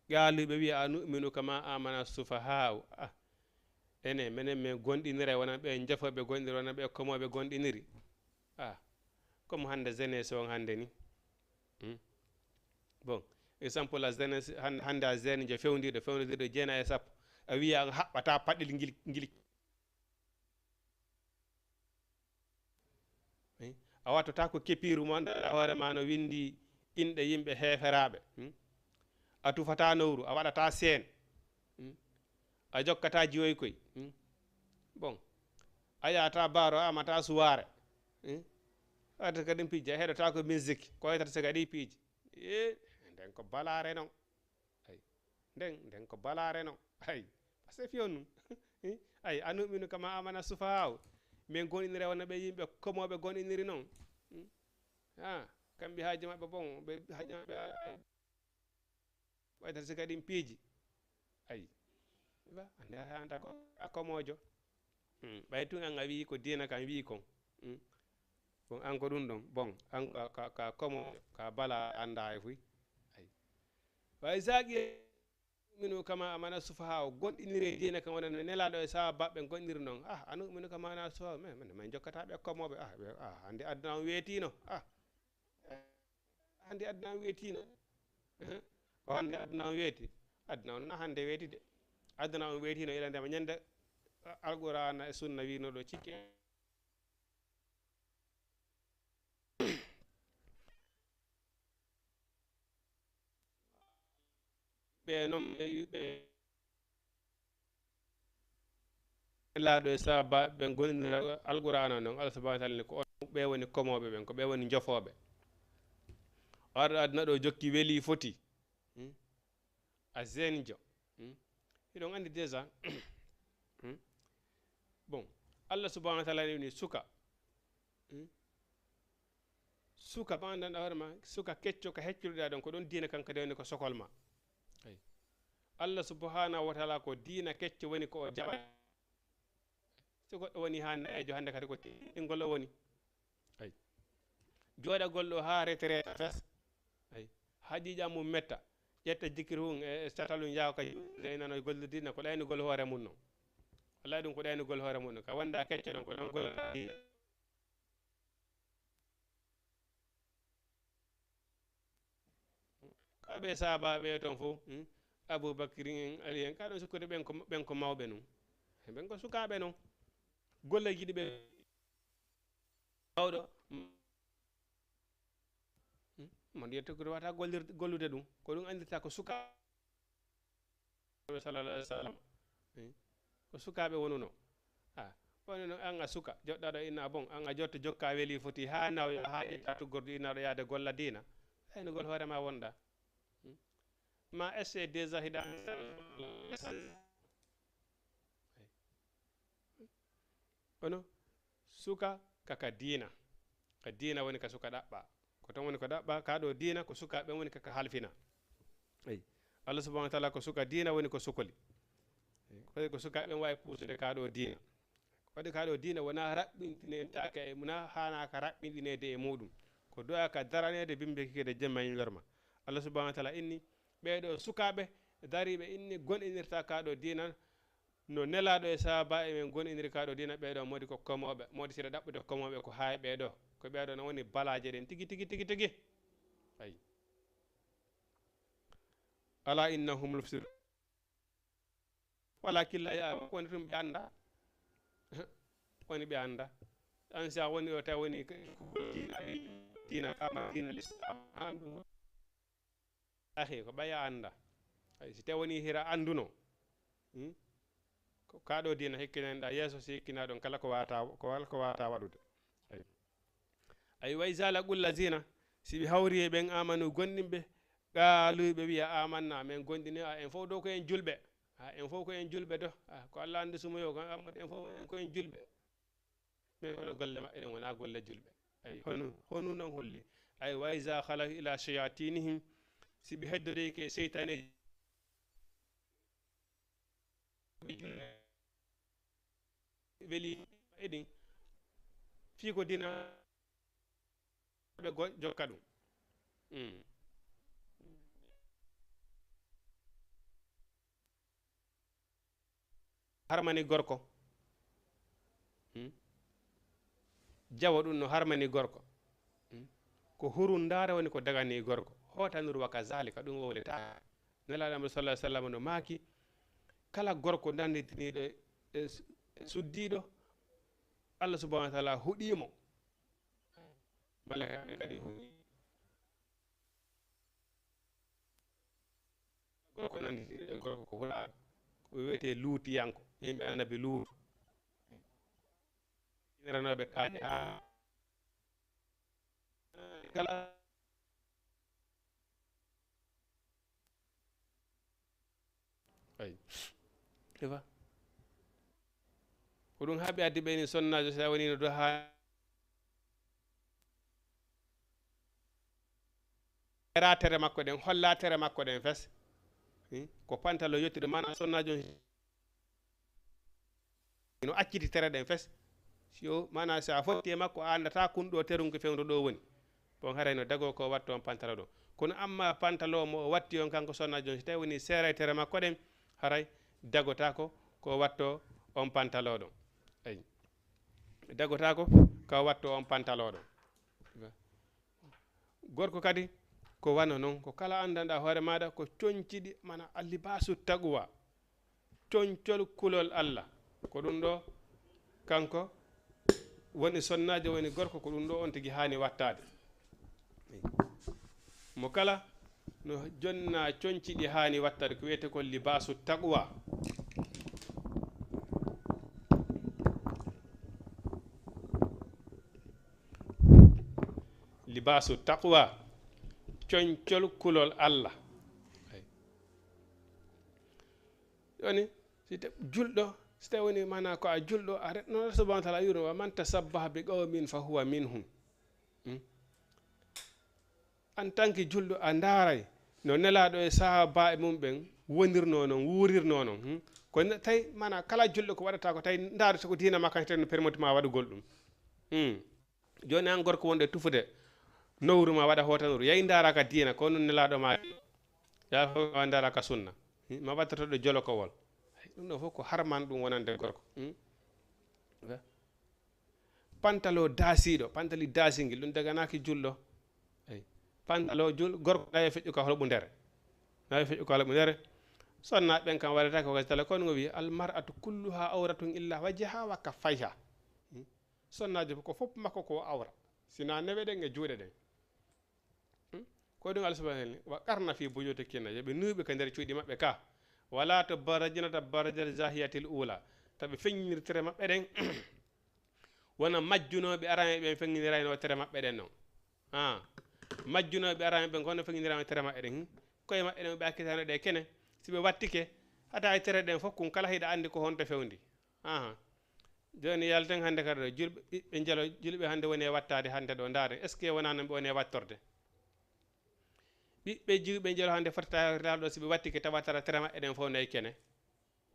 Qaalu ɓe wi'a, "Anu'minu kama amana sufaha'u." Ah, ene, menen men gonɗinire wona ɓe jafooɓe gonɗinire, wona ɓe komooɓe gonɗiniri. Ah, comme hannde jeunesse on hannde ni. Hmm? Bon, exemple, la jeunesse, han-, hannde a jeune jo fewndiiɗo, fewndiiɗo jeenayi e sappo. A wiya an haɓɓata paɗɗel ngil, ngil. Eh? A wattotaako kepiiru mo annduɗaa hoore ma no winndi inɗe yimɓe heeferaaɓe. Hmm? A tufataa nowru, a waɗataa seen. Hmm? A jokkataa jiwoy koy. Hmm? Bon. A yahataa baaro, a amataa suwaare. Hmm? A waɗata kadi piiji, a heɗotaako musique, ko waytata siga ɗi piiji. Eh, nden ko balaare non. Ay. Nden, nden ko balaare non. Ay. Parce que fiyon nun. Ay, anu'minu kama amana sufaha'u. Men gonɗinire wona ɓe yimɓe komooɓe gonɗiniri non. Hmm? Ah. Kamɓe haaji maɓɓe, bon, ɓe haaji maɓɓe, a, a, ɓayta si kadi piiji. Ayi. Ba, ande a hanta ko, a komoojo. Hmm. Ɓay tun an a wi'i ko diina kan wi'i kon. Hmm. Bon, an ko ɗum ɗon. Bon, an ka, ka, ka komoojo, ka bala anda e fuy. Ayi. Wa iza qila minu kama amana sufaha, o gonɗiniri e diina kan wona no Nelaaɗo e sahaabaaɓe gonɗiniri non. Ah, anu minu kama amana sufaha, men, men, men jokkata ɓe komooɓe. Ah, ɓe, ah, hande aduna on weetino. Ah, hande aduna on weetino. Eh, ko hande aduna on weeti. Aduna on na hande weeti de. Aduna on weetino ila ndema ñande, ah, Alqur'aana e Sunna wiino ɗo cikke. Ɓe noon, ɓe, ɓe laaɗo e saaba, ɓe gonɗinira Alqur'aana noon, Allah subhanahu wa ta'ala ni ko on, ɓe woni komooɓe ɓen, ko ɓe woni njofooɓe. O arɗo aduna ɗo jokki weli foti. Hmm? A zenjo. Hmm? Hiɗon anndi déjà. Hmm? Bon, Allah subhanahu wa ta'ala ni suka. Hmm? Suka, bandan hoore ma, suka kecco ka heccuɗa ɗon, ko ɗon diina kan kadi woni ko sokol ma. Ay. Allah subhanahu wa ta'ala ko diina kecco woni ko o jaɓa. Si goɗɗo woni haa nayeejo hannde kadi ko tintingol o woni. Ay. Jooɗagol ɗo haa retraite fes. Ay. Haa ƴiiƴam mum metta. Ƴetta jikkiri hun e, e catal hun yaha ka juulde, nano golle diina, ko ɗaynugol hoore mum non. Wallahi ɗum ko ɗaynugol hoore mum non. Ka wonda kecco ɗon, ko ɗon golle diina. Kamɓe sahaabaaɓe toon fof, hmm? Abubakri en, Ali en, ka ɗon sukkude ɓen ko, ɓen ko mawɓe nun. Ɓen ko sukaaɓe non. Golle jiɗi ɓe mawɗo. Hmm? Mo yetto ko wata gollir-, gollude ɗum. Ko ɗum anndirta ko suka. Sallallahu alaihi wasallam. Eh, ko sukaaɓe wonuno. Ah, woni no an a suka, joɗɗaɗo ina bon, an a jotto jokka weli foti haa nawya, haa ƴetta tuggordu ina ɗo yaade golla diina. Aynugol hoore ma wonɗa. Hmm? Ma essayer déjà hiɗa. Kono suka ka, ka diina. Ka diina woni ka suka ɗaɓɓa. Ko ton woni ko ɗaɓɓa, ka ɗo diina, ko suka ɓen woni ka, ka halfina. Eyi. Allah subhanahu wa ta'ala ko suka diina woni ko sukoli. Eyi. Ko, ko suka ɓen wawi puusude ka ɗo diina. Waɗi ka ɗo diina wona raɓɓintinentaake e mum, na hana ka raɓɓintinede e muɗum. Ko du'a ka daranede bimbe kikede jemma e ñalorma. Allah subhanahu wa ta'ala inni, ɓeɗo sukaɓe dariɓe inni gonɗinirta ka ɗo diina, no Nelaaɗo e sahaaba e men gonɗiniri ka ɗo diina, ɓeɗo modi ko komoɓe, modi siɗa ɗaɓɓude komoɓe ko hay ɓeɗo, ko ɓeɗo no woni balaje ɗen tigi, tigi, tigi, tigi. Ayi. Ala innahum mufsidun. Walakin la ya'lamun, ko woni ɗum ɓe annda. Woni ɓe annda. An si a woni ɗo tawi woni ko diina, diina kama diina l'islam. An ɗum. Akhi, ko ɓaya annda. Ay, si tawi woni hira annduno. Hmm? Ko ka ɗo diina hikkinanɗa yeeso si hikkina ɗon kala ko wata, ko wal-, ko wata waɗude. Ay. Ay, wa iza laqul lazina, si ɓe hawri e ɓen amanu gonɗinɓe, qaalu ɓe wi'a amanna, men gonɗini, a en fof ɗo ko en julɓe. A en fof ko en julɓe do. A ko Allah andi sumoyo, ko en fof ko en julɓe. Men wona golle maɓɓe ɗen wona golle julɓe. Ay, honu, honu non holli. Ay, wa iza khalaw ila shayatinihim, si ɓe heddori ke seytaneji, weli e ɗin fii ko dina ɓe go-, jokka ɗum. Mm. Harmani gorko. Hmm? Jawo ɗum no harmani gorko. Hmm? Ko hurundaare woni ko dagani gorko. Hotanuru wa kazalika ɗum wowletaake. Nelaaɗo Muhammadu sallallahu alaihi wasallam no maaki, kala gorko nanditiniiɗo e, e suddiiɗo, Allah subhanahu wa ta'ala huɗii mo. Malaikaaɓe kadi huɗii. Gorko nanditi e gorko ko hulaaɗo. Ko wiyetee luutiyanko. Yimɓe annabi Luutu. Iniranoɓe kaaƴe haa kala. Ay. Ewa. Ko ɗum haɓi addi ɓe ni sonnaajo, so a woni no do haa Era tere makko ɗen, holla tere makko ɗen fes. Hmm? Ko pantalon yottude, maanaam sonnaajo on no acciti tere ɗen fes. Si o, maanaam si a fotti e makko, a anndataa kun ɗo terunki fewndo ɗo woni. Bon, haray no dagoo ko watto on pantalon ɗo. Kono amma pantalon mo o watti on kanko sonnaajo on, si tawi woni seeray tere makko ɗen, haray dagotaako ko watto on pantalon ɗon. Ayi. Dagotaako ka watto on pantalon ɗon. Gorko kadi ko wano non, ko kala anndanɗaa hoore maaɗa ko coñciɗi, mana allibaasu taqwa, coñcol kulol Allah. Ko ɗum ɗo kanko woni sonnaajo, woni gorko, ko ɗum ɗo on tigi haani wattaade. Mo kala no jonna coñciɗi haani wattaade, ko wiyetee ko libaasu taqwa. Libaasu taqwa, coñcol kulol Allah. Ay. Joni, si te-, julɗo, si tawi woni maanaa ko a julɗo, a re-, no Allah subhanahu wa ta'ala yurno, "Wa man tashabbaha bi qawmin fa huwa minhum." Hmm? En tant que julɗo, a ndaaray no Nelaaɗo e sahaabaaɓe mum ɓen wonirnoo non, wuurirnoo non. Hmm? Ko ne-, tawi, maanaa, kala julɗo ko waɗata ko tawi ndaarata ko diina makko, tawi no permettre ma waɗugol ɗum. Hmm. Jooni an gorko wonɗo e tufude nowru ma waɗa hootanuru, yahi ndaara ka diina, ko non Nelaaɗo ma, yaa fof ma ndaara ka sunna. Hmm? Ma waɗtoto ɗo jolokowol. Ɗum ɗo fof ko harman ɗum wonande gorko. Hmm? Pantalo daasiiɗo, pantali daasingil, ɗum daganaaki julɗo. Eyi. Pantalo jul-, gorko nawi feƴƴu ka holɓundere. Nawi feƴƴu ka holɓundere. Sonna ɓen kam waɗataake ko tala, kono ngo wi, "Al mar'atu kulluha awratun illa wajhaha wa kaffayha." Hmm? Sonnaajo ko fof makko ko awra. Sina newe ɗen e juuɗe ɗen. Hmm? Ko ɗum Allah subhanahu wa ta'ala, "Wa qarna fi buyutikunna," yo ɓe nuuɓi ka nder cuuɗi maɓɓe ka. "Wala tabarrajna tabarrujal jahiliyatil ula." Ta ɓe feññinirtere maɓɓe ɗen. Wona majjunooɓe arano ɓen feññinirayno tere maɓɓe ɗen non. Ah. Majjunooɓe arano ɓen kono feññinirayno tere maɓɓe ɗen. Hmm? Koye maɓɓe ɗen ɓe accitano ɗe kene. Si ɓe wattike, hata e tere ɗen fof kun kala hiɗa anndi ko honto fewndi. Aha. Jooni yalten hannde kadi ɗo, julɓe, ɓiɓɓe njelo, julɓe hannde woni e wattaade hannde ɗo, ndaaren, est-ce que wonaa noon ɓe woni e wattorde? Ɓiɓɓe julɓe njelo hannde foti tawa ɗo, si ɓe wattike tawa tara tere maɓɓe ɗen fof nayi kene.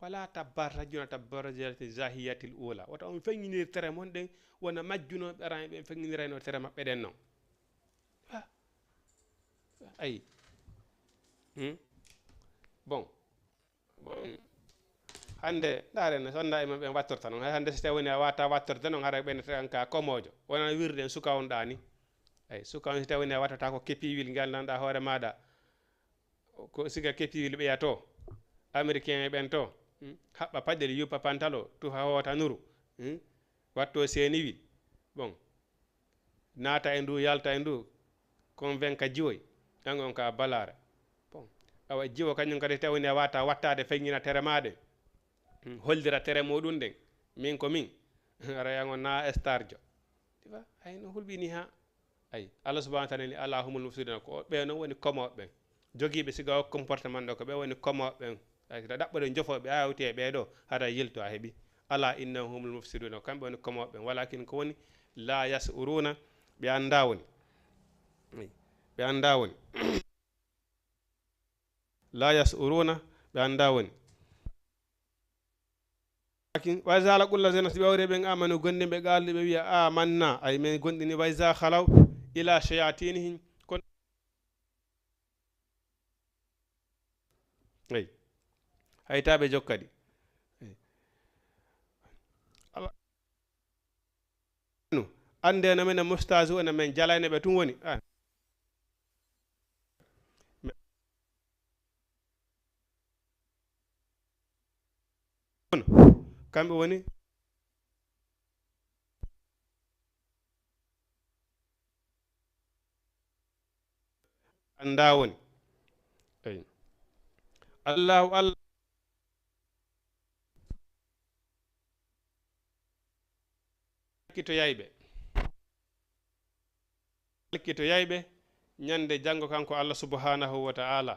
Wala tabarrajna tabarrujal jahiliyatil ula. Wota on feññinir tere mon ɗen, wona majjunooɓe arano ɓen feññinirayno tere maɓɓe ɗen non. Ah. Ayi. Hmm? Bon. Bon, hannde, ndaaren no sonnaaɓe men ɓen wattorta non. Hay hannde, si tawi woni a waata wattorde non, haray ɓen tan ka komoojo. Wonano wirde en suka on ɗaani. Eyi, suka on, si tawi woni a wattata ko kepiwil ngal nanɗa hoore maaɗa, ko siga kepiwil ɓeya to, Américain ɓen to, hmm, haɓɓa paɗel, yuppa pantalo, tufa hoota nuru, hmm, watto seeniwil. Bon. Naata e ndu, yalta e ndu, convainca jiwoy, ɗan on ka balaare. Bon. Awa, jiwo kañum kadi tawi ne wata wattaade feññina tere maaɗe. Hmm, hollira tere muɗum ɗen. Min ko min. Ara yan on na star jo. Tu vois? Ay, no hulɓini ha. Ay, Allah subhanahu wa ta'ala ni, "Ala humul mufsiduna," ko ɓe non woni komo ɓen. Jogiiɓe siga o comportement ɗo, ko ɓe woni komo ɓen. Ay, si ɗaɓɓoɗen jofooɓe, a hawti e ɓee ɗo, hara yilto a heɓi. "Ala innahum humul mufsiduna," kamɓe woni komo ɓen. Walakin ko woni, "La yas'uruna," ɓe annda woni. Ay, ɓe annda woni. "La yas'uruna," ɓe annda woni. Lakin, "Wa iza laqul lazina," si ɓe hawri ɓen amanu, gondiɓe, "qalu," ɓe wiya, "Amanna," ay, men gondini, "wa iza khalaw ila shayatinihim," kono, ay, haytaɓe jokkadi. Ay. Ala-, ande no minen mustazu, ene men jalayno ɓe tun woni. Ah. Kamɓe woni annda woni. Eyi. Allahu Allah. Alkitoyayɓe. Alkitoyayɓe ñande janngo kanko Allah subhanahu wa ta'ala.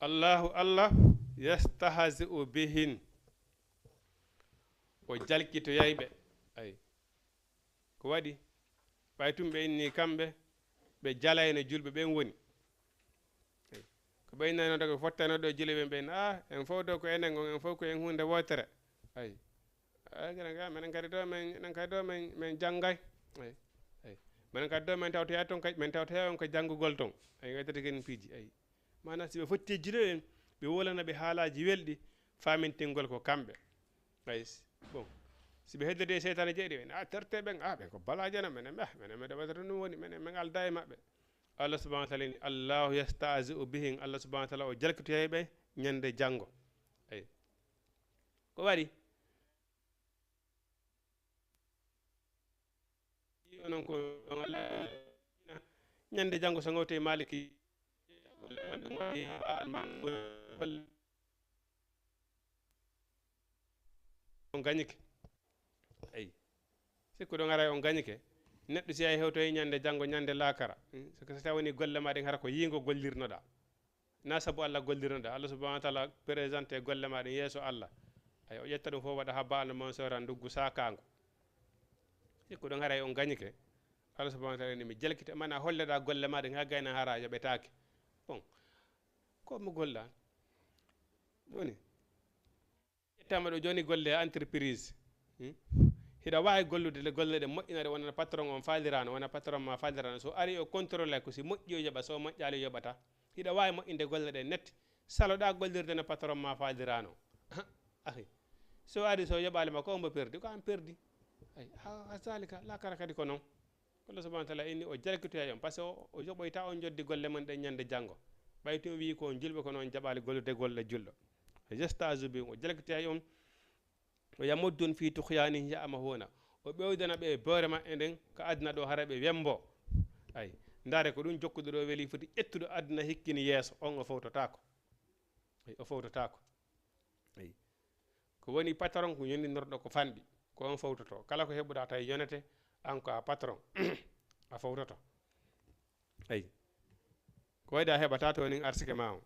Allahu Allah, yastahzi'u bihin, o jalkitoyay ɓe. Ay. Ko waɗi? Ɓay tum ɓe inni kamɓe, ɓe jalayno julɓe ɓen woni. Ay. Ko ɓe innayno daga fottayno ɗo julɓe ɓen, ɓen, ah, en fof ɗo ko enen on, en fof ko en huunde wootere. Ay. Ay, gila nga, menen kadi ɗo men, menen kadi ɗo men, men janngay. Ay. Ay. Menen kadi ɗo men tawtoya toon kadi, men tawtoya on ko janngugol toon. Ay, ngaddata ken piiji. Ay. Maanaam, si ɓe fotti e julɓe ɓen, ɓe wolana ɓe haalaaji welɗi, faamintingol ko kamɓe. Ay, s-, bon, si ɓe heddodii e seytaane jeeɗi ɓen, a, terte ɓen, a, ɓen ko balaaje na, menen, ah, menen, menen waɗata ɗum woni, menen, men aldaa e maɓɓe. Allah subhanahu wa taala ni, "Allahu yastahzi'u bihim." Allah subhanahu wa taala o jalkitoyay ɓe ñande janngo. Ay. Ko waɗi? Onon ko, ñande janngo so ngawte Maliki, on gañike. Ay. Sikkuɗon haray on gañike. Neɗɗo si yahi hewtoyi ñande janngo, ñande laakara. Hmm? So ko so tawi woni golle ma ɗen hara ko yiingo gollirnoɗaa. Na sabu Allah gollirnoɗaa. Allah subhanahu wa taala présenté golle ma ɗen yeeso Allah. Ay, o ƴetta ɗum fof waɗa ha ba Allah mon sora nduggu sakaango. Sikkuɗon haray on gañike. Allah subhanahu wa taala ni mi jalkita, mana holleɗaa golle ma ɗen ha gayna hara yoɓetaake. Bon. Ko mo golla. Woni. Ƴettama ɗo jooni golle entreprise. Hmm? Hiɗa waawi gollude le golle ɗe moƴƴina ɗe wonana patron on faaliraano, wona patron ma faaliraano. So ari o contrôle ko si moƴƴi o yoɓa, so moƴƴaali o yoɓata. Hiɗa waawi moƴƴinde golle ɗe net. Saloɗaa gollirde no patron ma faaliraano. Ahi. So ari so yoɓaali ma ko on mo perdi, ko an perdi. Ay, ha, ha zalika, lakara kadi ko non. Allah subhanahu wa taala inni o jalkitoya on, parce que o, o yoɓoyta on joddi golle mon ɗen ñande janngo. Ɓay tun wi'i ko on julɓe kono on jaɓaali gollude golle julɗo. Yastahzi'u bihim, o jalkitoya on, o yamuddun fi tughyanihim ya'mahuna. O ɓeydana ɓe boore maɓɓe nden ka aduna ɗo hara ɓe wembo. Ay, ndaare ko ɗum jokkuɗo ɗo weli foti ƴettuɗo aduna hikkini yeeso, on o fowtotaako. Ay, o fowtotaako. Ay. Ko woni patron ko yondinorɗo ko fanɗi, ko on fowtoto. Kala ko heɓuɗa tawi yonete, an ko a patron, a fowtoto. Ay. Ko wayde a heɓata to nin arsike ma on.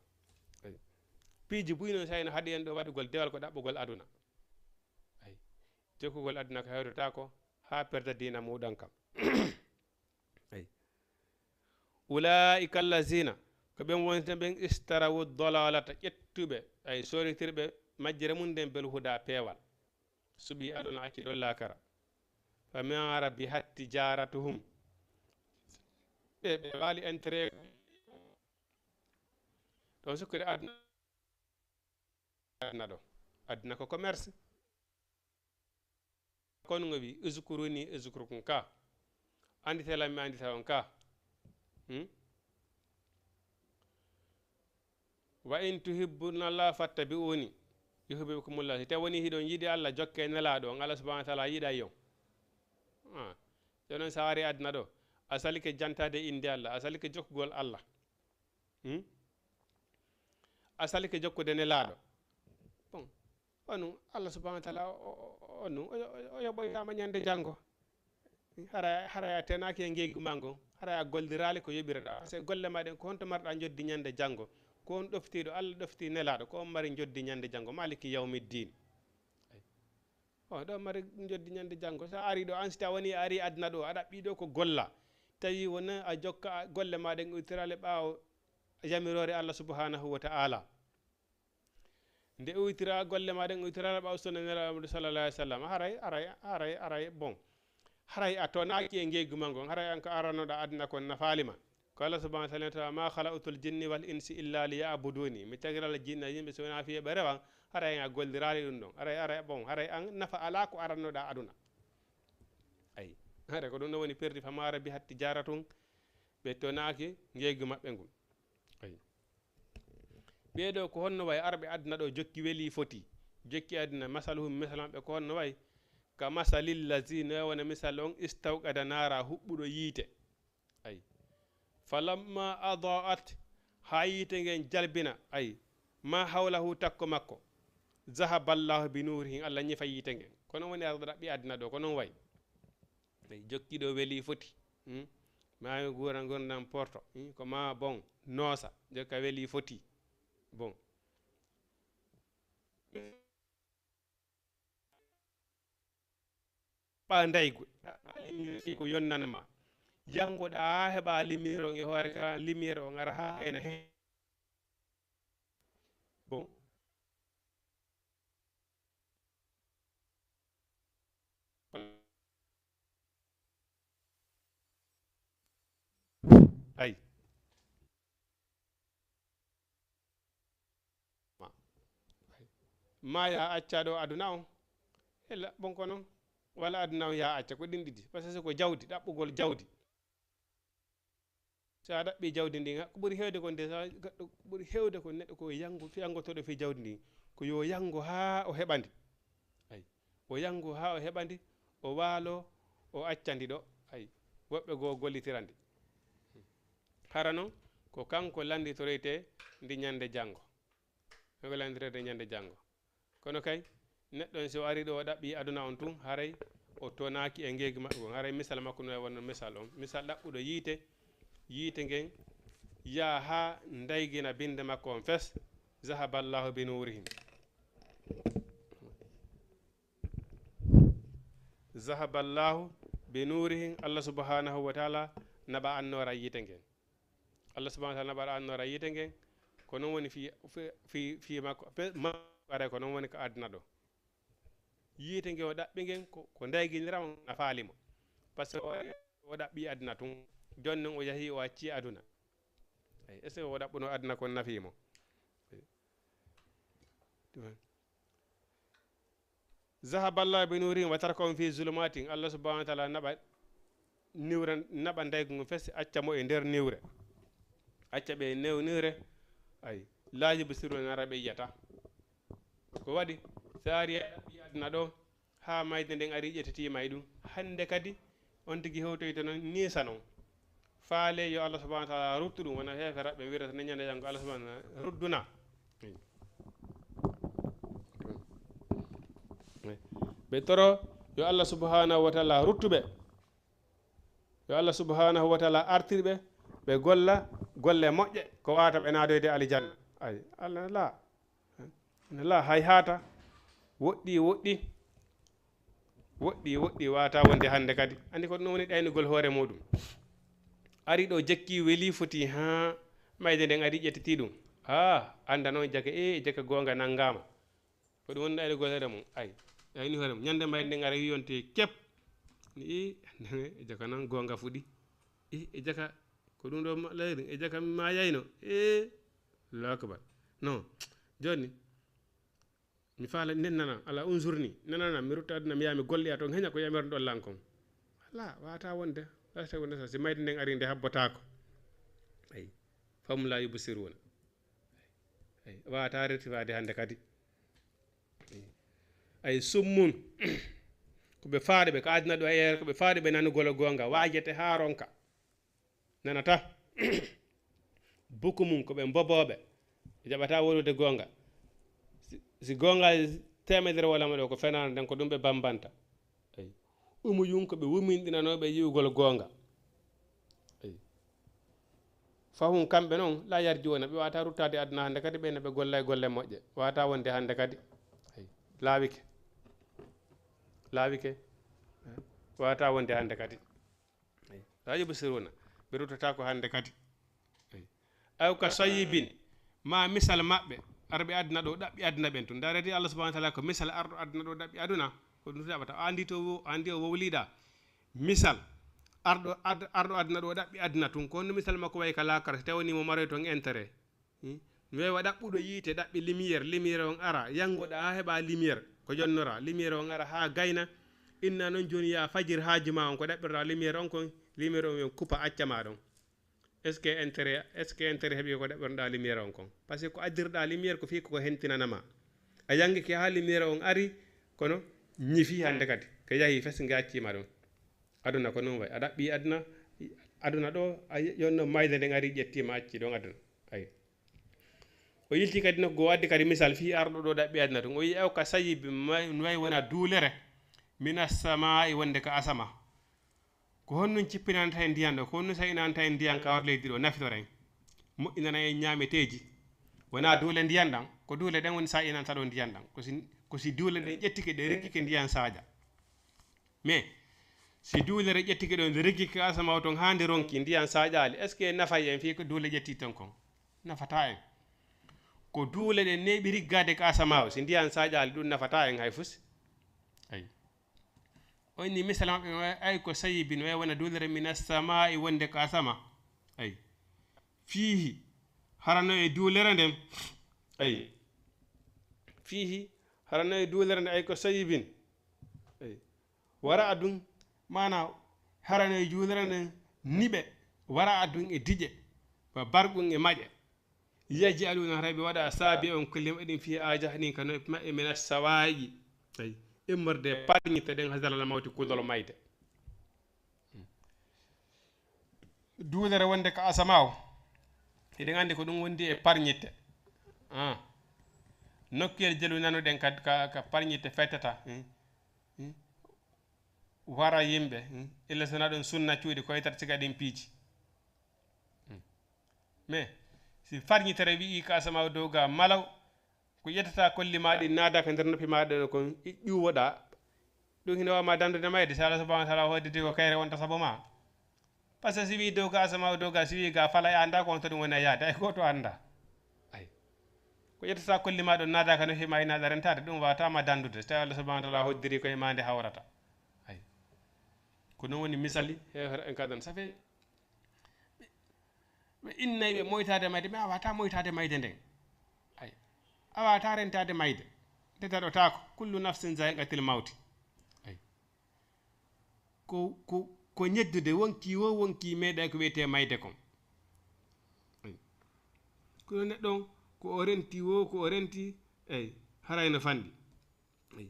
Ay. Piiji buy noon sa ina haɗi en ɗo waɗugol dewal ko ɗaɓɓugol aduna. Ay. Jokkugol aduna ko hewtata ko ha perda diina muɗan kam. Ay. Ulaa'ika allazina, ko ɓen wonte ɓen istarawu dalalata, ƴettuɓe, ay, soritirɓe majjere mum nden bel huda peewal. Suɓi aduna acci ɗon laakara. Fa ma rabihat tijaratuhum. Ɓe, ɓe waali intérêt. Ɗon sukkiri aduna. Aduna ɗo. Aduna ko commerce. Kono ngo wi, "Uzkuruni uzkurkum ka." Andite lan, mi andita on ka. Hmm? "Wa in tuhibbuna Allah fattabi'uni yuhibbukumullah." Si tawi woni hiɗon yiɗi Allah, jokke nelaaɗo on. Allah subhanahu wa taala yiɗay on. Ah. Jonon sa ari aduna ɗo, a salike jantade inde Allah, a salike jokkugol Allah. Hmm? A salike jokkude nelaaɗo. Bon, on Allah subhanahu wa taala, o, o, o, on o, o, o yoɓoytaama ñande janngo. Hara, hara a tenaaki e ngeygu ma ngon, hara a golliraali ko yoɓiraɗaa. Parce que golle ma ɗen, ko honto marɗa njoddi ñande janngo? Ko on ɗoftiiɗo Allah, ɗoftii nelaaɗo, ko on mari njoddi ñande janngo. Maliki yawmiddin. Ay. O ɗo mari njoddi ñande janngo. So a ari ɗo, an si tawa woni a ari aduna ɗo, a ɗaɓɓi ɗo ko golla. Tawi wona a jokka a golle ma ɗen, o ittiraale ɓaawo yamiroore Allah subhanahu wa ta'ala. Nde o ittira golle ma ɗen, o ittiraale ɓaawo sunna Nelaaɗo Muhammadu sallallahu alaihi wasallam. Haray, haray, haray, haray, bon. Haray a tonaaki e ngeygu ma ngon, haray an ko arannoɗa aduna kon nafaali ma. Ko Allah subhanahu wa ta'ala, "Ma khalaqtul jinni wal insi illa liya'buduni." Mi tagiral jinna yimɓe so wona fiye ɓe rewan, haray a golliraali ɗum ɗon. Haray, haray, bon, haray an nafa alaa ko arannoɗa aduna. Ay, haray ko ɗum ɗon woni perdi, "Fa ma rabihat tijaratun." Ɓe tonaaki ngeygu maɓɓe ngun. Ay. Ɓee ɗo ko honno way arɓe aduna ɗo jokki weli foti. Jokki aduna, masaluhum, misal maɓɓe ko honno way? Ka masalil lazi, no wona misal on, istawqada naara, huɓɓuɗo yiite. Ay. Falamma adaat, haa yiite ngen jalbina, ay, ma hawlahu, takko makko. Zahaballahu bi nuurihim, Allah ñifa yiite ngen. Ko non woni arɗo ɗaɓɓi aduna ɗo, ko non way. Ay, jokki ɗo weli foti. Hmm? Ma guura ngurndan porto. Hmm? Ko ma bon, noosa, jokka weli foti. Bon. Ɓa ndaygu. Ko yonnanma. Janngoɗa haa heɓa lumière on e hoore ka, lumière on ara haa ena he. Bon. Ay. Ma ya acca ɗo aduna on. Ela, bon, ko non. Wala aduna on ya acca, ko ɗin ɗiɗi. Parce que ko jawdi, ɗaɓɓugol jawdi. So a ɗaɓɓi jawdi ndin, ko ɓuri heewde kon de, sa gaɗɗo, ko ɓuri heewde kon neɗɗo ko yango, fi yangotoɗo fi jawdi ndin. Ko yo yango haa o heɓandi. Ay. O yango haa o heɓandi, o waalo, o accandi ɗo. Ay. Woɓɓe goo gollitirandi. Hara non, ko kanko lannditoroyte ndi ñande janngo. Kanko lannditoroyte ñande janngo. Kono kay, neɗɗo on, si o ari ɗo, o ɗaɓɓi aduna on tun, haray o tonaaki e ngeegi maɓɓe gon. Haray misal makko no e wonno misal on. Misal ɗaɓɓuɗo yiite, yiite ngen yaa haa ndaygina binnde makko on fes. Zahaballahu bi nuurihim. Zahaballahu bi nuurihim. Allah subhanahu wa taala naɓa annoora yiite ngen. Allah subhanahu wa taala naɓa annoora yiite ngen. Ko non woni fi, fi, fi, fi makko. Pe-, ma-, waɗa ko non woni ko aduna ɗo. Yiite ngen o ɗaɓɓi ngen ko, ko ndayginira mo nafaali mo. Parce que o, o ɗaɓɓi aduna tun. Jooni non o yahi o acci aduna. Ay, est-ce que o ɗaɓɓuno aduna kon nafi mo? Ay. Zahaballahu bi nuurihim wa tarakahum fi zulumatin. Allah subhanahu wa taala naɓa niwre, naɓa ndaygu ngu fes, acca mo e nder niwre. Acca ɓe e new niwre. Ay, la yubsiruna, nara ɓe yiyata. Ko waɗi? Saari a ɗaɓɓi aduna ɗo, haa mayde nden ari ƴettiti ma e ɗum. Hannde kadi, on tigi hewtoyta non, niisa non. Faale yo Allah subhanahu wa taala ruttu ɗum, wona heeferaɓe mbiyata ni ñande janngo Allah subhanahu wa taala rudduna. Ɓe toro yo Allah subhanahu wa taala ruttu ɓe. Yo Allah subhanahu wa taala artir ɓe, ɓe golla golle moƴƴe, ko wata ɓe naadoyde alijanna. Ay, Allah la. Ene la, hay haata. Woɗɗi, woɗɗi. Woɗɗi, woɗɗi, wata wonde hannde kadi. Anndi ko ɗum woni ɗaynugol hoore muɗum. Ari ɗo jekki, weli, foti, haa mayde nden ari ƴettiti ɗum. Haa, annda noon jaka, e, jaka goonga nanngaama. Ko ɗum woni ɗaynugol hoore mum. Ay, ɗayni hoore mum. Ñande mayde nden ara wiyonte kep. Ni, e, e jaka noon goonga fuɗi. E, e jaka, ko ɗum ɗo ma-, layri, e jaka mi maayayno. E, Allahu akbar. Non, jooni, mi faala nden nana, ala unzurni, nanana, mi rutta aduna, mi yaha mi golloya toon, heña ko yamirɗon lan kon. Ala, wata wonde, wata wonde sa, si mayde nden ari nde habbotaako. Ay, fahum la yubsiruna. Ay, wata retifaade hannde kadi. Ay, summun, ko ɓe faaɗe ɓe, ko aduna ɗo e yeere, ko ɓe faaɗe ɓe nanugol goonga, waajete haa ronka. Nanata. Buku mum ko ɓe mbobooɓe. Ɓe jaɓata wolude goonga. Si, si goonga teemedere wala mo ɗo ko fenaande, nden ko ɗum ɓe bambanta. Eyi. Umuyun ko ɓe wuminɗinanooɓe yi'ugol goonga. Eyi. Fahum kamɓe noon, la yarji'una, ɓe wata ruttaade aduna hannde kadi, ɓe no ɓe golla e golle moƴƴe. Wata wonde hannde kadi. Eyi. Laawike. Laawike. Wata wonde hannde kadi. Eyi. La yubsiruna. Ɓe ruttata ko hannde kadi. Eyi. Aw ka sayyibin. Ma misal maɓɓe. Arɓe aduna ɗo, ɗaɓɓi aduna ɓen tun. Ndarete Allah subhanahu wa taala ko misal arɗo aduna ɗo, ɗaɓɓi aduna. Ko ɗum ɗaɓɓata. Andi to wo-, andi o wowliɗa. Misal. Arɗo ad-, arɗo aduna ɗo, ɗaɓɓi aduna tun. Ko honno misal makko wayi ka laakara, si tawi woni mo maroy toon intérêt. Hmm? Mi wayi wa ɗaɓɓuɗo yiite, ɗaɓɓi lumière, lumière on ara, yangoɗa haa heɓa lumière, ko jonnora, lumière on ara haa gayna, inna noon jooni ya fajir haa juma on, ko ɗaɓɓirɗa lumière on kon, lumière on wiyon kupa acca ma ɗon. Est-ce que intérêt, est-ce que intérêt heɓi ko ɗaɓɓirɗa lumière on kon? Parce que ko addirɗa lumière ko fii koko hentinana ma. A yangike haa lumière on ari, kono ñifi hannde kadi, ko yahi fes nge acci ma ɗon. Aduna ko noon wayi. A ɗaɓɓi aduna, aduna ɗo, a yonno mayde nden ari ƴetti ma acci ɗon aduna. Ayi. O yilti kadi nokku goo, o addi kadi misal fii arɗo ɗo ɗaɓɓi aduna tun. O wi'i, "Aw ka sayyibin, may-, no wayi wona duulere, mina samaa'i, wonde ka asama." Ko honɗun cippinanta en ndiyan ɗo? Ko honɗun sa'inanta en ndiyan ka war leydi ɗo, nafitoren? Moƴƴinana en ñaameteeji. Wonaa duule ndiyan ɗan, ko duule ɗen woni saa'inanta ɗon ndiyan ɗan. Ko si, ko si duule ɗen ƴettike, ɗe reggike, ndiyan saaƴa. Mais si duule ɗe ƴettike ɗon, ɗe reggike asamaaw ton haa nde ronki, ndiyan saaƴaali, est-ce que nafay en fii ko duule ƴetti ton kon? Nafataa en. Ko duule ɗen neeɓi riggaade ka asamaaw, si ndiyan saaƴaali, ɗum nafataa en hay fus. Ay. O inni misal maɓɓe, ay ko sayyibin, way wona duulere mina samaa'i wonde ka asama. Ay. Fiihi, harano e duulere nden. Ay. Fiihi, harano e duulere nden, ay ko sayyibin. Ay. Wa ra'dun, maana harano e duulere nden niɓe. Wa ra'dun e diƴe. Wa barqun e maƴe. Yaj'aluna, haray ɓe waɗa asaabi'ahum, kolli maɓɓe ɗin, fii aadaanihim, ka noppi maɓɓe, mina sawaa'iqi, ay, immorde e parñitte ɗen, hadaral mawti, kulol mayde. Duulere wonde ka asamaaw, eɗen anndi ko ɗum wondi e parñitte. Ah. Nokkuyel jelu nanuɗen ka, ka, ka parñitte fettata. Hmm. Hmm. Wara yimɓe. Hmm. Illa so na ɗum sunna cuuɗi, ko itata siga ɗin piiji. Hmm. Mais si farñitere wi'i ka asamaaw dow ga malaw, ko ƴettata kolli ma ɗin naada ka nder noppi ma ɗen kon, i-, ƴuwoɗa. Ɗum hino wama dandude mayde, si Allah subhanahu wa ta'ala hodditi ko kayre wonta sabu ma. Parce que si wi'i dow ga asamaaw dow ga, si wi'i ga fala, e anda ko honto ɗum woni e yaade, ay gooto anda. Ay. Ko ƴettata kolli ma ɗon naada ka noppi ma, ina ɗa rentade, ɗum wawata ma dandude, so tawi Allah subhanahu wa ta'ala hoddiri ko e ma nde hawrata. Ay. Ko ɗum woni misali, he, he, en kadan, ça fait ɓe, ɓe innay ɓe moytaade mayde, mais a wata moytaade mayde nden. Ay. A wata rentaade mayde. Nde daɗotaako. Kullu nafsin zaiqatil mawti. Ay. Ko, ko, ko ñeddude wonki wo, wonki meeɗa ko wiyetee mayde kon. Ay. Kono neɗɗo on, ko o renti wo, ko o renti, ay, haray no fanɗi. Ay.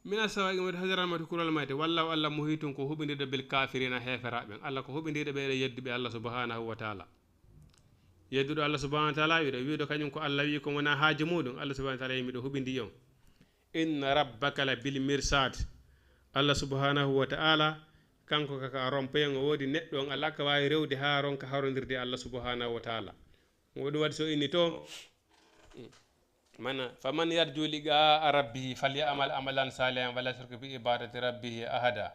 Mina sawaa'iqi, mo hadaral mawti, kulol mayde. Wallahu, Allah, muhiitun, ko huɓindirɗo, bil kaafiriina, heeferaaɓe ɓen. Allah ko huɓindirɗo ɓe yedduɓe Allah subhanahu wa ta'ala. Yedduɗo Allah subhanahu wa ta'ala, wiɗo, wiɗo kañum ko Allah wi'i ko wona haaji muɗum, Allah subhanahu wa ta'ala wi'i miɗo huɓindi on. Inna rabbaka la bil mirsad. Allah subhanahu wa ta'ala, kanko ka, ka rompoyen, o woodi neɗɗo on, Allah ka waawi rewde haa ronka harondirde Allah subhanahu wa ta'ala. Ko ɗum waɗi so inni to, mana, faman yarju liqa'a rabbihi falya'mal amalan salihan wala yushrik bi ibadati rabbihi ahada.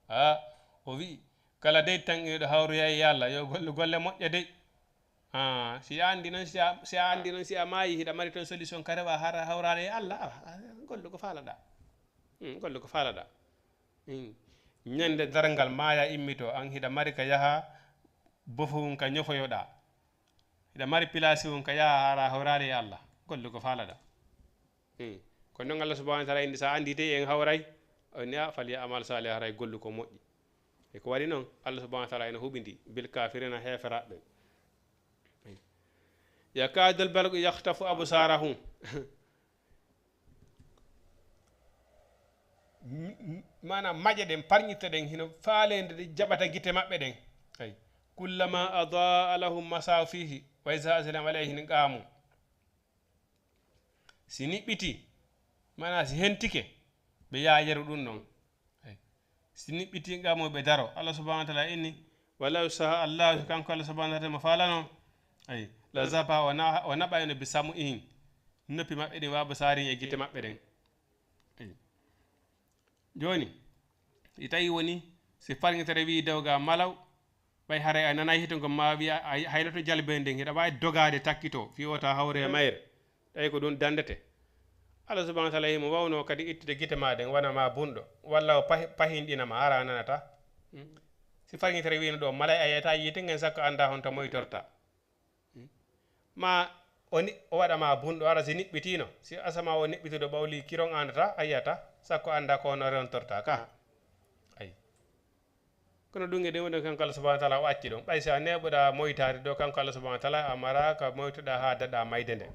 Ha, o wi'i, kala dey tan ina ɗo hawroya e Allah, yo gollu golle moƴƴe dey. Ha, si a andi noon, si a, si a andi noon, si a maayi, hiɗa mari toon solution ka rewa hara hawraade e Allah, awa, gollu ko faalaɗa. Hmm, gollu ko faalaɗa. Hmm. Ñande darngal maaya immito, an hiɗa mari ka yaha bofu ka ñofoyoɗa. Hiɗa mari pilaasi on ka yaha hara hawraade e Allah. Gollu ko faalaɗa. Hmm. Ko noon Allah subhanahu wa ta'ala indi, sa andi dey en hawray, o ni a fal ya amal salih, haray gollu ko moƴƴi. E ko waɗi noon, Allah subhanahu wa ta'ala ene huɓindi bil kafirina, heeferaaɓe ɓen. Yakadul barqu yakhtafu absarahum. M-, m-, maanaam maƴe ɗen, parñitte ɗen, hino faaleende ɗe jaɓata gite maɓɓe ɗen. Ay. Kullama adaa lahum masaw fihi, wa iza azlama alayhim qamu. Si niɓɓiti, maanaam si hentike, ɓe yaa yeru ɗum ɗon. Ay. Si niɓɓiti qamu, ɓe daro. Allah subhanahu wa ta'ala inni, walaw sha Allah, so kanko Allah subhanahu wa ta'ala mo faalano, ay, la zahaba, o na-, o naɓayno bi sam'ihim, noppi maɓɓe ɗin, wa absarihim, e gite maɓɓe ɗen. Ay. Jooni, si tawi woni, si farñitere wi'i dewga malaw, ɓay haray a nanay hito ngo ma wi'a, a, a hayloto jalbe nden, hiɗa waawi dogaade takkito, fii wota hawre e mayre. Tawi ko ɗum dandete. Allah subhanahu wa ta'ala himo wawno kadi ittude gite ma ɗen, wona ma bunɗo. Walla o pahi-, pahinɗina ma, hara a nanata. Hmm. Si farñitere wi'ino ɗo, malay a yiyata yiite ngen, sakko anda honto moytorta. Hmm. Ma o ni-, o waɗa ma bunɗo, ara si niɓɓitino. Si asama o niɓɓituɗo ɓawli kiron andata, a yiyata, sakko anda ko hono rentorta ka. Ay. Kono ɗum e ɗum woni kanko Allah subhanahu wa ta'ala o acci ɗum. Ɓay si a neeɓuɗa moytaade ɗo, kanko Allah subhanahu wa ta'ala a mara ka moytuɗa haa daɗa mayde nde.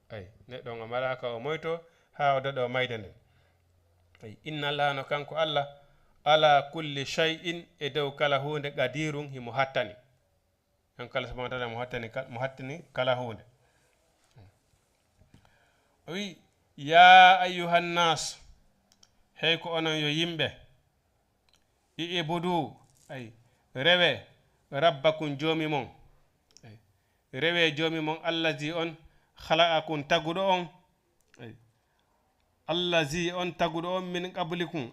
Ay, neɗɗo on a mara ka o moyto haa o daɗo mayde nde. Ay, inna Allah, no kanko Allah, ala kulli shay'in, e dow kala huunde, qadirun, himo hattani. Kanko Allah subhanahu wa ta'ala mo hattani ka-, mo hattani kala huunde. O wi, ya ayyuhan nas, hey ko onon yo yimɓe, i'budu, ay, rewe, rabbakum, joomi mon. Ay. Rewe Joomi mon, allazi on, khalaqakum, taguɗo on. Ay. Allazi on, taguɗo on, min qablikum.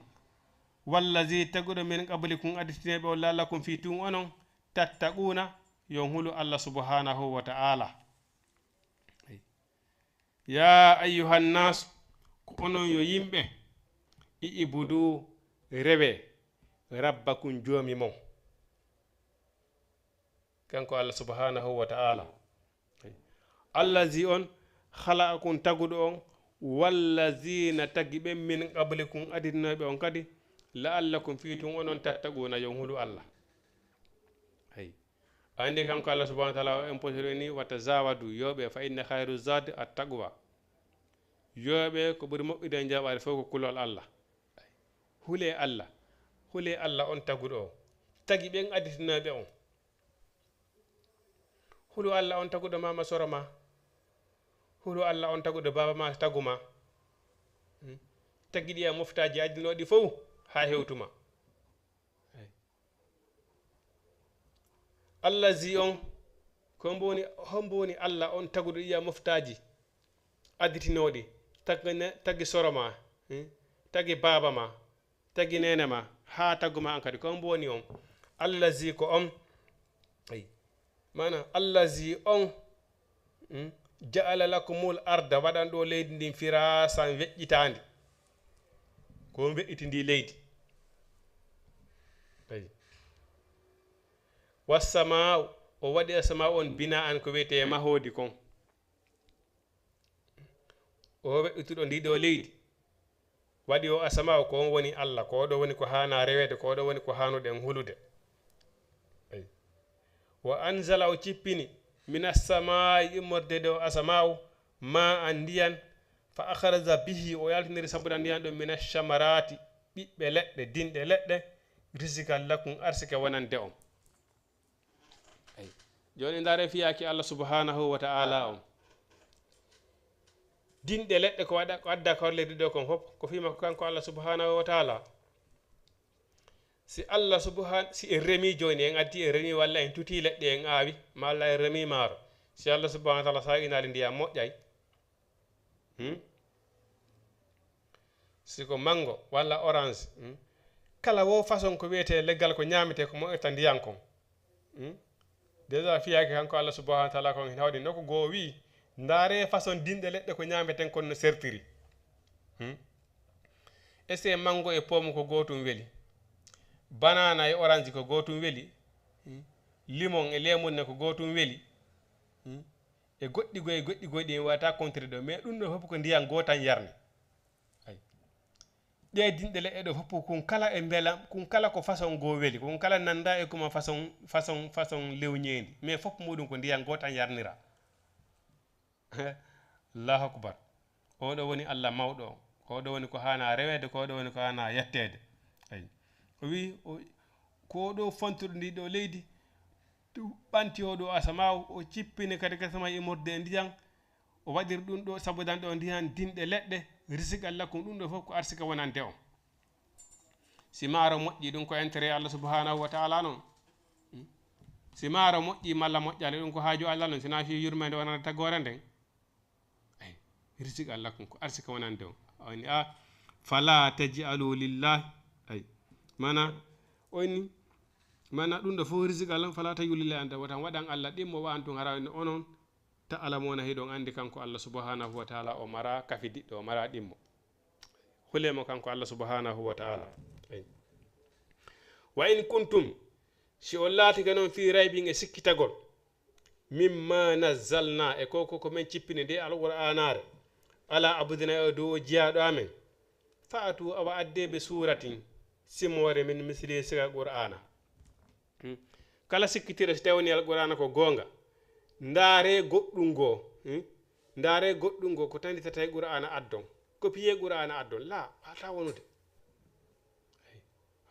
Wallazi, taguɗo min qablikum, additinooɓe on, la'allakum, fii tun onon, tattaquna, yo on hulu Allah subhanahu wa ta'ala. Ay. Ya ayyuhan nas, ko onon yo yimɓe, i'budu, rewe, rabbakum, Joomi mon. Kanko Allah subhanahu wa ta'ala. Allazi on, khalaqakum, taguɗo on, wallazina, tagi ɓen, min qablikum, additinooɓe on kadi, la'allakum, fii tun onon, tattaquna, yo on hulu Allah. Ay. Andi kanko Allah subhanahu wa ta'ala, o en potiri ni, wa tazawadu, yooɓe, fa inna khayru zadi at-taqwa. Yooɓe, ko ɓuri moƴƴude e jaaɓaade fof ko kulol Allah. Hule Allah. Hule Allah on taguɗo o. Tagi ɓen additinooɓe on. Hulu Allah on taguɗo mama soro ma. Hulu Allah on taguɗo baba ma tagu ma. Hmm. Tagi ɗi e moftaaji adinooɗi fof haa hewtuma. Ay. Allazi on, ko mbo woni, hombo woni Allah on taguɗo ɗi e moftaaji additinooɗi, tagi ne-, tagi soro ma, hmm? Tagi baaba ma, tagi neene ma, haa tagu ma an kadi, ko mbo woni on? Allazi ko on, ay, maanaam, allazi on, hmm? Ja'ala lakumul arda, waɗan ɗo leydi ndin firasan, weƴƴitaandi. Ko on weƴƴiti ndi leydi. Ay. Wassamaa, o waɗi asmaa on bina'an, ko wiyetee mahoodi kon. O weƴƴutuɗo ndi ɗo leydi. Waɗi o asmaa, ko on woni Allah, ko ɗo woni ko haana reweede, ko ɗo woni ko haanuɗen hulude. Ay. Wa anzala, o cippini, minas samaa'i, immorde dow asmaa, maa an, ndiyan, fa akhraja bihi, o yaltiniri sabuda ndiyan ɗon, minas samaraati, ɓiɓɓe leɗɗe, dinɗe leɗɗe, risikan lakum, arsike wonande on. Ay. Jooni ndaare fiyaaki Allah subhanahu wa ta'ala on. Dinɗe leɗɗe ko waɗa, ko adda ka leydi ɗo kon fof, ko fii makko kanko Allah subhanahu wa ta'ala. Si Allah subhan-, si en remi jooni, en addi en remi, walla en tuti leɗɗe en aawi, ma Allah en remi maaro. Si Allah subhanahu wa ta'ala sa'inaali ndiyam moƴƴay. Hmm? Si ko mango walla orange, hmm? Kala wo façon ko wiyetee leggal ko ñaametee ko moƴƴata ndiyan kon. Hmm? Déjà fiyaaki kanko Allah subhanahu wa ta'ala kon hino waɗi nokku goo wi'i, ndaare façon dinɗe leɗɗe ko ñaameten kon no sertiri. Hmm? Est-ce que mango e pomme ko gootum weli? Banana e orange ko gootum weli? Hmm? Limon e lemunne ko gootum weli? Hmm? E goɗɗi goy, goɗɗi goy ɗi en wata contrer ɗo, mais ɗum ɗo fof ko ndiyan gootan yarni. Ay. Ɗe dinɗe leɗɗe ɗo fof, kun kala e mbela, kun kala ko façon goo weli, kun kala nanda e kuma façon, façon, façon lewñeendi, mais fof muɗum ko ndiyan gootan yarnira. Allahu akbar. Oɗo woni Allah mawɗo on. Ko oɗo woni ko haana reweede, ko oɗo woni ko haana yetteede. Ay. O wi, o, ko oɗo fontuɗo ndi ɗo leydi, ɓanti oɗo asamaaw, o cippini kadi ka sama immorde e ndiyan, o waɗiri ɗum ɗo sabudan ɗo ndiyan dinɗe leɗɗe, risiqan lakum, ɗum ɗo fof ko arsika wonande on. Si maaro moƴƴi, ɗum ko intérêt Allah subhanahu wa ta'ala non. Hmm? Si maaro moƴƴi malla moƴƴali, ɗum ko haaju Allah non, sina fi yurmende wonande tagore nden. Ay, risiqan lakum, ko arsika wonande on. O inni, a, fala taj'alu lillahi. Ay, mana, o inni, mana ɗum ɗo fof risiqan lakum, fala taj'alu lillahi andada, watan waɗan Allah ɗimmo wa antum hara onon ta'lamuna, hiɗon andi kanko Allah subhanahu wa ta'ala, o mara kafidiɗɗo, o mara ɗimmo. Hulemo kanko Allah subhanahu wa ta'ala. Ay. Wa in kuntum, si on laatike non fi raybin e sikkitagol, mimma nazzalna, e ko, ko, ko men cippini nde alqur'anare, ala abdina, e dow jiyaaɗo amen, fa'atu, awa adde be suratin, simoore min misli, siga qur'ana. Hmm. Kala sikkitire si tawni alqur'ana ko goonga, ndaare goɗɗum goo, hmm? Ndaare goɗɗum goo ko tanditata e qur'ana addon. Kopiyee qur'ana addon. La, wata wonude. Ay,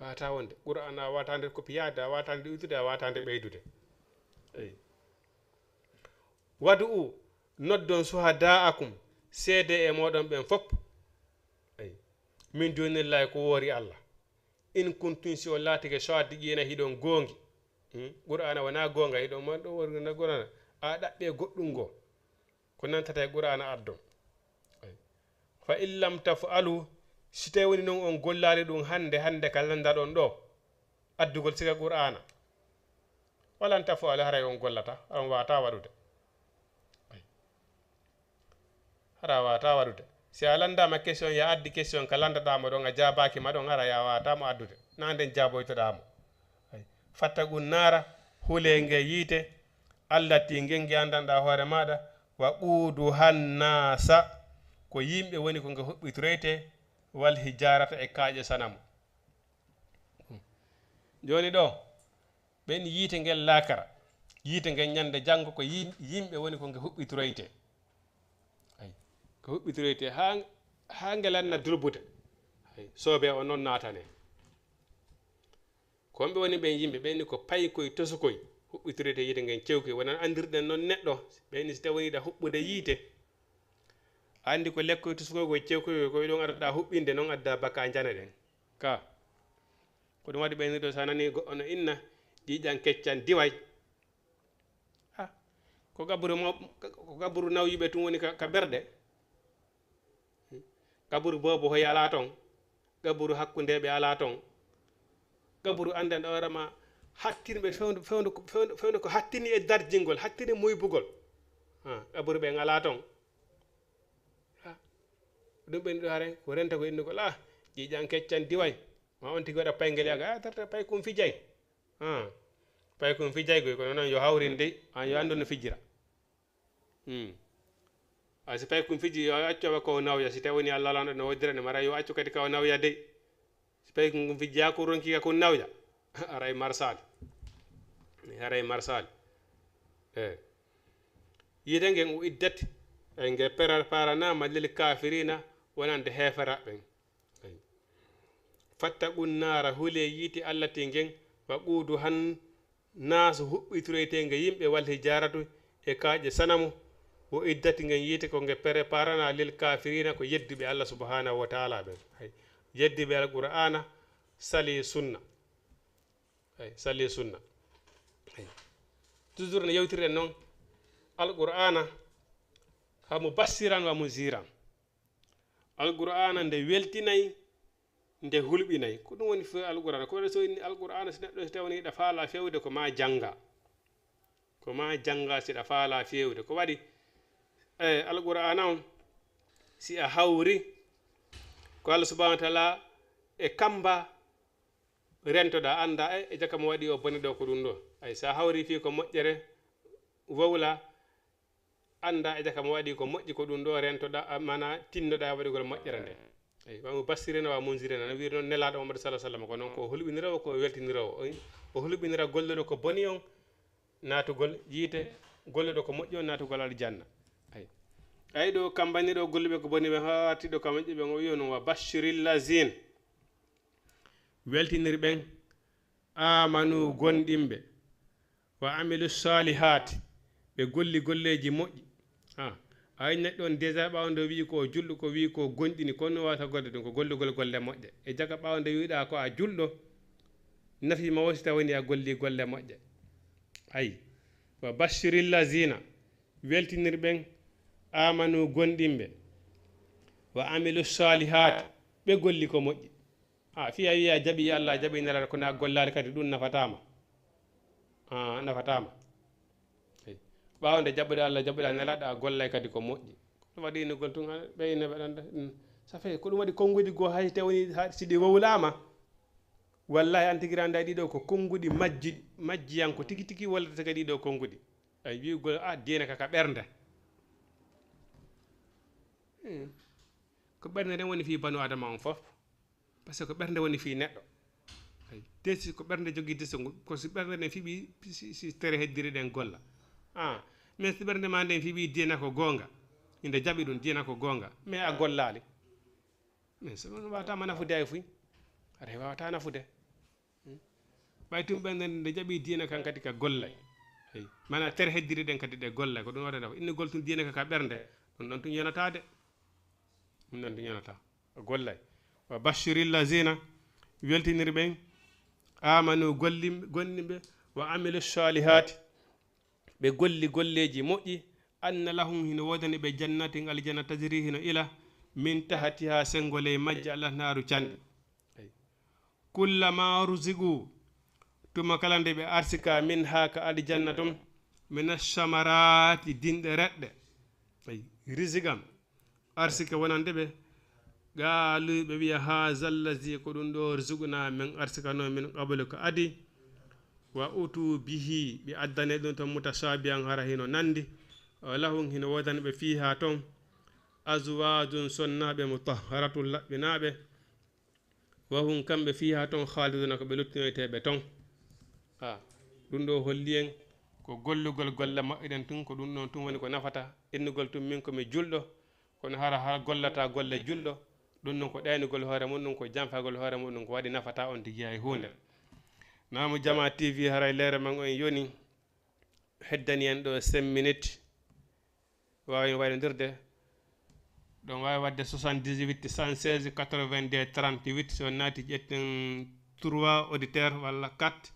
wata wonde. Qur'ana a wata nde kopiyaade, a wata nde ittude, a wata nde ɓeydude. Ay. Wadu'u, noddon suhada'akum, seede e moɗon ɓen fof. Ay. Min dunillahi, ko woori Allah. In kuntum, si on laatike, sadiqina, hiɗon goongi. Hmm? Qur'ana wona goonga, hiɗon man ɗo worgina qur'ana. a ɗaɓɓe goɗɗum ngo, ko nantata e Qur'aana addon. Fa in lam taf'alu, si tawi woni noon on gollaali ɗum hannde, hannde ka lanndaɗon ɗo, addugol siga Qur'aana, walan taf'alu, haray on gollata, on waata waɗude. Hara a waata waɗude. Si a lanndaama question, ya addi question ka lanndaɗaa mo ɗon, a jaabaaki ma ɗon, hara ya waata mo addude. Na nden jaaboytoɗaa mo. Fattaqu naara, hulee nge yiite, allati ngen nge anndanɗaa hoore maaɗa, wa quuduha nnaasa, ko yimɓe woni ko nge huɓɓitoytee, wal hijaarata e kaaƴe sanamu. Jooni ɗo, ɓen yiite ngen laakara, yiite ngen ñande janngo ko yim-, yimɓe woni ko nge huɓɓitoytee. Ay, ko huɓɓitoytee haa, haa nge lanna durbude. Ay, soobee o noon naatane. Ko homɓe woni ɓen yimɓe? Ɓen ni ko paykoy tosukoy huɓɓitoytee yiite ngen cewkoy. Wonaa anndirɗen noon neɗɗo, ɓen ni si tawi woni ɗa huɓɓude yiite, a anndi ko lekkoy tosukoy koy cewkoy koy ɗon addaɗaa huɓɓinde, noon adda baka njane ɗen. Ka. Ko ɗum waɗi ɓen ni ɗo, so a nanii goɗɗo no inna, ƴiiƴan keccan diway. Ha, ko gaburu maw-, ko gaburu nawyuɓe tun woni ka, ka ɓerɗe. Gaburu boobo hoy alaa ton. Gaburu hakkundeeɓe alaa ton. Gaburu anndan ɗo rama hattinɓe fewndo, fewndo, fewndo, fewndo ko hattini e darjingol, hattini muybugol. Ha, gaburu ɓen alaa ton. Ha, ɗum ɓen ɗo hare ko renta ko innugol, ah, ƴiiƴan keccan diway. Ma on tigi waɗa paygel yaga, ah, tarta paykum fijay. Ah, paykum fijay goy, kono noon yo hawrin dey, an yo anndu no fijira. Hmm. A si paykum fiji, yo accu awa ko nawya, si tawi woni Allah lanɗo no woddira ne mara, yo accu kadi kawa nawya dey. Si paykum fiji ya ko ronki ka kun nawya, aray marsal. Aray marsal. Eh. Yiite ngen o iddat, ay nge pera-, paranama lil kafirina, wonande heeferaɓe ɓen. Ay. Fattaqu naara, hulee yiite allati ngen, wa quuduhan naasu, huɓɓitoytee nge yimɓe, wal hijaaratu, e kaaƴe sanamu, o iddati ngen yiite ko nge preparana lil kafirina, ko yedduɓe Allah subhanahu wa taala ɓen. Ay. Yedduɓe Alqur'aana, sali sunna. Ay, sali sunna. Ay. Toujours no yewtirɗen noon, Alqur'aana, ha mubashiran wa munziran. Alqur'aana nde weltinay, nde hulɓinay. Ko ɗum woni fof Alqur'aana. Ko waɗi so inni Alqur'aana, si neɗɗo so tawani ɗa faala fewde, ko ma jannga. Ko ma jannga si ɗa faala fewde. Ko waɗi, eh, Alqur'aana on, si a hawri, ko Allah subhanahu wa taala e kamba rentoɗa, annda, e, e jaka mo waɗi o bone ɗo ko ɗum ɗo. Ay, sa hawri fii ko moƴƴere, wowla, annda e jaka mo waɗi ko moƴƴi ko ɗum ɗo rentoɗa, a, mana tinnoɗa e waɗugol moƴƴere nde. Ay, wa mubashirina wa munzirina, no wiiri noon Nelaaɗo Muhammadu sallallahu alaihi wasallam, ko noon ko hulɓiniroowo, ko weltiniroowo. O, o hulɓinira golluɗo ko boni on naatugol yiite, golluɗo ko moƴƴi on naatugol aljanna. Ay. Ay ɗo kambani ɗo golluɓe ko boni ɓe, haa tiɗo ka moƴƴi ɓe, o wi'i on, wa bashiril lazin. Weltinir ɓen, amanu, gonɗinɓe, wa amilu salihaati, ɓe golli golleeji moƴƴi. Ha, a yi neɗɗo on déjà ɓaawo nde wi'i ko o julɗo, ko wi'i ko o gonɗini, kono no waawata golle ɗum, ko gollugol golle moƴƴe. E jaka ɓaawo nde wi'uɗaa ko a julɗo, nafi ma woo si tawani a golli golle moƴƴe. Ayi, wa bashiril lazina, weltinir ɓen, amanu, gonɗinɓe, wa amilu salihaati, ɓe golli ko moƴƴi. A, fii a wi'i a jaɓi Allah, a jaɓi Nelaaɗo, kono a gollaali kadi, ɗum nafataa ma. A, nafataa ma. Eyi. Ɓaawo nde jaɓɓuɗaa Allah, jaɓɓuɗaa Nelaaɗo, a gollay kadi ko moƴƴi. Ko ɗum waɗi innugol tun, ɓe ina mbaɗanta, mm. Ça fait, ko ɗum waɗi konnguɗi goo, hay tawani, ha, si ɗi wowlaama, wallahi, an tigi anndaa ɗiɗo ko konnguɗi majji, majjiyanko tigi tigi wallata kadi ɗiɗo konnguɗi. Ay, wi'ugol, a, diina ka, ka ɓernde. Hmm. Ko ɓernde nden woni fii banu Adama on fof. Parce que ko ɓernde woni fii neɗɗo. Ay, desi ko ɓernde jogii desi ngu, ko si ɓernde nden fiɓi, si, si tere heddiri ɗen golla. Ah, mais si ɓernde ma nden fiɓi diina ko goonga, inde jaɓi ɗum diina ko goonga, mais a gollaali. Mais so ɗum waawata ma nafude hay fuy. Aɗa waawata nafude. Hmm. Ɓay tun ɓernde nden nde jaɓi diina kan kadi ka gollay. Ay, mana tere heddiri ɗen kadi ɗe gollay. Ko ɗum waɗata ko innugol tun diina ka, ka ɓernde. Ɗum ɗon tun yonataa de. Ɗum ɗon tun yonataa. O gollay. Wa bashiril lazina, weltinir ɓen, amanu, golli-, gonɗinɓe, wa amilu salihaati, ɓe golli golleeji moƴƴi, anna lahum, hino woodani ɓe, jannatin, aljanna, tajri, hino ila, min tahtiha, senngo ley majji, al anhaaru, canɗi. Ay. Kullama ruziqu, tuma kala nde ɓe arsika, minha, ka aljanna ton, min assamaraati, dinɗe reɗɗe. Ay, riziqan, arsike wonande ɓe. Qaalu, ɓe wiya, haza allazi, ko ɗum ɗo, ruziqna, min arsikano, min qablu, ko adi. Wa utu bihi, ɓe addane ɗum ton, mutashabihan, hara hino nandi. Wa lahum, hino woodani ɓe, fiha ton, azwajun, sonnaaɓe, mutahharatun, laɓɓinaaɓe. Wa hum, kamɓe, fiha ton, khaliduna, ko ɓe luttinoyteeɓe ton. A, ɗum ɗo holli en ko gollugol golle moƴƴe ɗen tun, ko ɗum ɗon tun woni ko nafata. Innugol tun min ko mi julɗo, kono hara, hara gollata golle julɗo, ɗum ɗon ko ɗaynugol hoore mun, ɗum ko janfagol hoore mun, ɗum ko waɗi nafata on tigi hay huunde. Naamu Jama T V, haray leere man on yoni, heddani en ɗo cinq minutes. Waawen waynondirde. Ɗon waawi waɗde soixante-dix-huit, cent seize, quatre-vingt-deux, trente-huit. So on naati, ƴetten trois auditeurs walla quatre.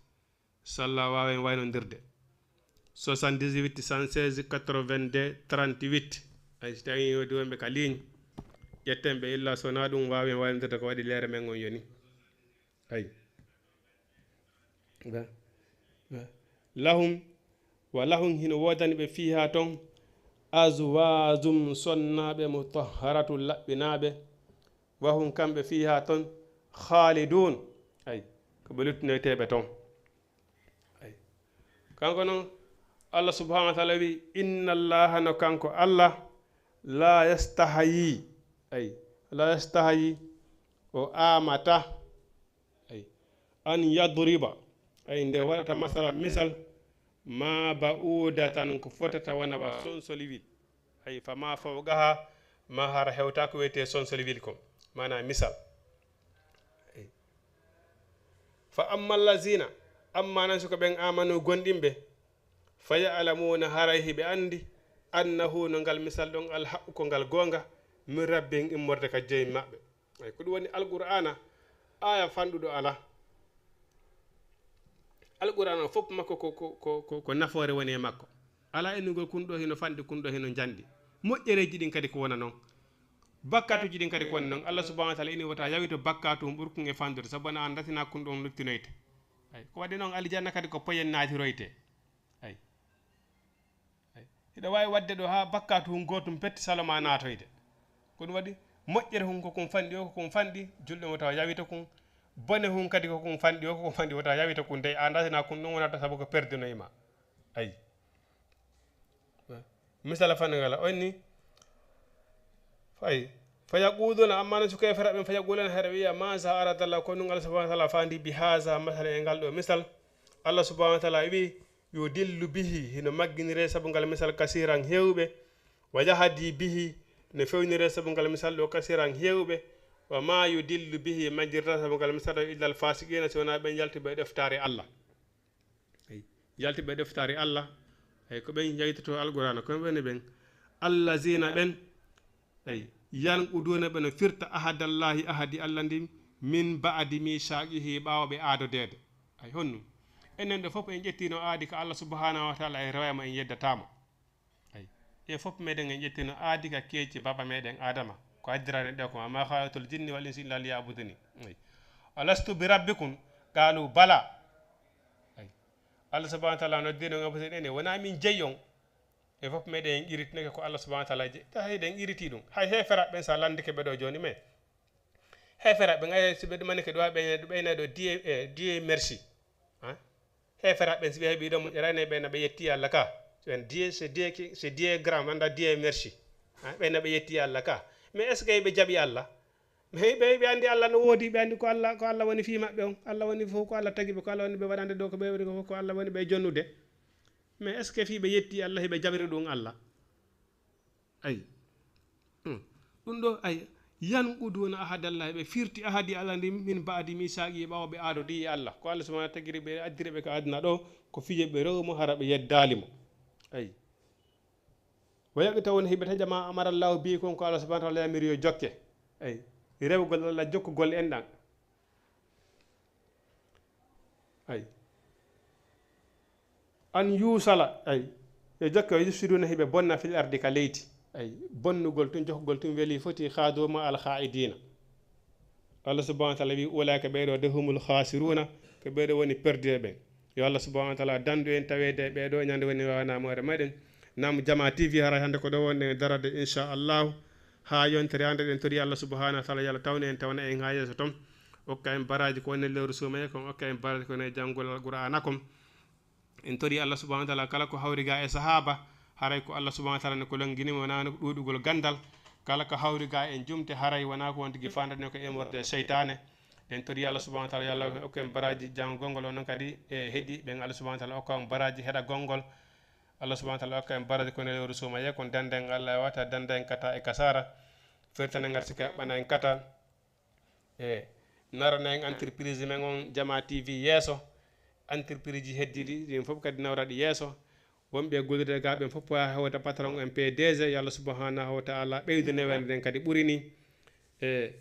Inchallah, waawen waynondirde. Soixante-dix-huit, cent seize, quatre-vingt-deux, trente-huit. Ay, so tawii woodi wonɓe ka ligne, ƴetten ɓe, illa so wonaa ɗum, waawen waynondirde ko waɗi leere men on yoni. Ay. Ba-, ba-, lahum, wa lahum, hino woodani ɓe, fiha ton, azwajum, sonnaaɓe, mutahharatun, laɓɓinaaɓe, wa hum, kamɓe, fiha ton, khalidun, ay, ko ɓe luttinoyteeɓe ton. Ay. Kanko non, Allah subhanahu wa taala wi, inna Allaha, no kanko Allah, la yastahayi, ay, la yastahayi, o aamata, ay, an yadriba, ay, nde waɗata masala, misal, ma ba'udatan, ko fotata wona ba sonsoliwil, ay, fa ma fawqaha, ma hara hewta ko wiyetee sonsoliwil kon, maana misal. Ay. Fa amma allazina, amma nan suka ɓen, amanu, gonɗinɓe, fa ya'lamuna, haray hiɓe anndi, annahu, no ngal misal ɗon, al haqqu, ko ngal goonga, min rabbihim, immorde ka Jeymi maɓɓe. Ay, ko ɗum woni Alqur'aana, aaya fanɗuɗo alaa. Alqur'aana fof makko ko, ko, ko, ko, ko nafoore woni e makko. Alaa innugol kun ɗo hino fanɗi, kun ɗo hino njanɗi. Moƴƴereeji ɗin kadi ko wona non. Bakkatuuji ɗin kadi ko wona non. Allah subhanahu wa taala ini wota yawito bakkatu on ɓurkun e fanɗude, sabu wona an ratina kun ɗon luttinoyte. Ay, ko waɗi non aljanna kadi ko poyen naatiroyte. Ay. Ay. Hiɗa waawi waɗde ɗo haa bakkatu hun gootum petti salo ma naatoyde. Ko ɗum waɗi moƴƴere hun ko kun fanɗi o, ko kun fanɗi, julɗo mo tawa yawita kun. Bone hun kadi ko kun fanɗi o, ko kun fanɗi wota yawita kun. Dey an ratina kun ɗum wonata sabu ko perdinoy ma. Ay. Misala fanɗo ngala, on ni, fay, fa yaquluna, amma no suka e fera ɓen, fa yaquluna, hara wiya, maza aradallah, ko nun Allah subhanahu wa taala fandi bi haza, masala e ngal ɗo misal. Allah subhanahu wa taala wi, yudillu bihi, hino magginire sabu ngal misal kasiran hewɓe, wa yahdi bihi, no fewnire sabu ngal misal ɗo kasiran hewɓe, wa ma yudillu bihi, maggirta sabu ngal misal ɗo illa al fasiqina, si wona ɓen yaltuɓe e ɗeftaare Allah. Ay, yaltiɓe ɗeftaare Allah, ay, ko ɓen yaytoto Alqur'aana, ko ɓen woni ɓen, allazina ɓen, ay, yanquduna ɓe no firta ahadallahi, ahadi Allah ndin, min ba'di misaqihi, ɓaawo ɓe aadodeede. Ay, honno? Enen ɓe fof en ƴettino aadi ka Allah subhanahu wa taala, en rewaymo, en yeddataamo. Ay. E fof meɗen en ƴettino aadi ka keeci baaba meɗen Adama. Ko addirani ɗe ko, "Wa ma khalaqtul jinni wal insi illa liya'buduni." Ay. "Alastu bi rabbikum?" Qalu, "Bala." Ay. Allah subhanahu wa taala noddino ngam fof en, wona min jeyi on. E fof meɗen en qiritinake ko Allah subhanahu wa taala jeyi. Ta hay ɗen qiriti ɗum. Hay heefera ɓen sa landike ɓe ɗo joni, mais heefera ɓen, ay, si ɓe ɗumani ke ɗo, ɓe, ɓe ina ɗo Dieu, eh, Dieu merci. Hein? Heefera ɓen, si ɓe heɓi ɗo moƴƴere, ne ɓe na ɓe yetti Allah ka. So en Dieu, c'est Dieu qui, c'est Dieu grand, anda Dieu merci. Hein? Ɓe na ɓe yetti Allah ka. Mais est-ce que ɓe jaɓi Allah? Mais ɓe, ɓe andi Allah no woodi, ɓe andi ko Allah, ko Allah woni fii maɓɓe on. Allah woni fof ko Allah tagi ɓe, ko Allah woni ɓe waɗande ɗo, ko ɓe waɗi ko fof ko Allah woni ɓe jonnude. Mais est-ce que fii ɓe yetti Allah, ɓe jaɓiri ɗum Allah? Ay. Hmm. Ɗum ɗo, ay, yanquduna ahadallahi, ɓe firti ahadi Allah ndin, min ba'di misaqi, ɓaawo ɓe aadodi e Allah. Ko Allah subhanahu wa taala tagiri ɓe, addiri ɓe ka aduna ɗo, ko fii ɓe rewu mo, hara ɓe yeddaali mo. Ay. Wa yaqta'una, hiɓe taƴa ma amara Allahu bi, kon ko Allah subhanahu wa taala yamiri yo jokke. Ay. Rewugol Allah, jokkugol enɗan. Ay. An yusala, ay. Yo jokke o yufsiduuna hiɓe bonna fil ardi ka leydi. Ay, bonnugol tun, jokgol tun weli foti khaadu ma al khaa'idina. Allah subhanahu wa ta'ala wi, "Ulaa'ika ɓeeɗo de humul khasiruuna, ko ɓeeɗo woni perdiɓe ɓen." Yo Allah subhanahu wa ta'ala dandu en taweede e ɓeeɗo ñande woni wawana moore meɗen. Nam Jama T V haray hande ko ɗo wonɗen e darade inchallahu. Ha yontere hande ɗen tori Allah subhanahu wa ta'ala yalla tawne en tawana en ha yeeso ton. Okka en baraji ko woni lewru suumaye kon, okka en baraji ko woni janngol Alqur'ana kon. En tori Allah subhanahu wa ta'ala kala ko hawri ga e sahaba, haray ko Allah subhanahu wa ta'ala ne ko longini mo, wonano ko ɗuɗugol gandal. Kala ko hawri ga en jumte, haray wona ko won tigi fandani ko e morde seytane. En tori Allah subhanahu wa ta'ala yalla okka en baraji janngol ngol, onon kadi e heɗi ɓen Allah subhanahu wa ta'ala okka on baraji heɗa gongol. Allah subhanahu wa ta'ala okka en baraji ko ne lewru suumaye kon dande en Allah e wata dande en kata e kasara. Fertane ngar sika ɓana en kata. E narana en entreprise men on Jama T V yeeso. Entreprise ji heddiɗi ɗin fof kadi nawraɗi yeeso. Wonɓe e gollude ga ɓen fof ha hewta patron en P D G, yo Allah subhanahu wa ta'ala ɓeydu newere nden kadi ɓuri ni. E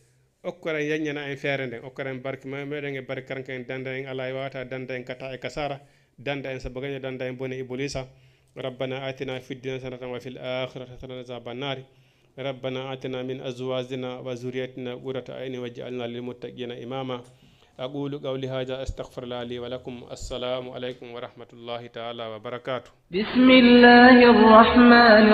okkora en, yaññana en feere nden, okkora en barke ma-, meɗen e barke kanko en danda en ala e wawata danda en kata e kasara, danda en sabu gaño, danda en bone Iblisa. ربنا آتنا في الدنيا حسنة وفي الآخرة حسنة وقنا عذاب النار. ربنا آتنا من أزواجنا وذرياتنا قرة أعين واجعلنا للمتقين إماما. أقول قولي هذا أستغفر الله لي ولكم. السلام عليكم ورحمة الله تعالى وبركاته. بسم الله الرحمن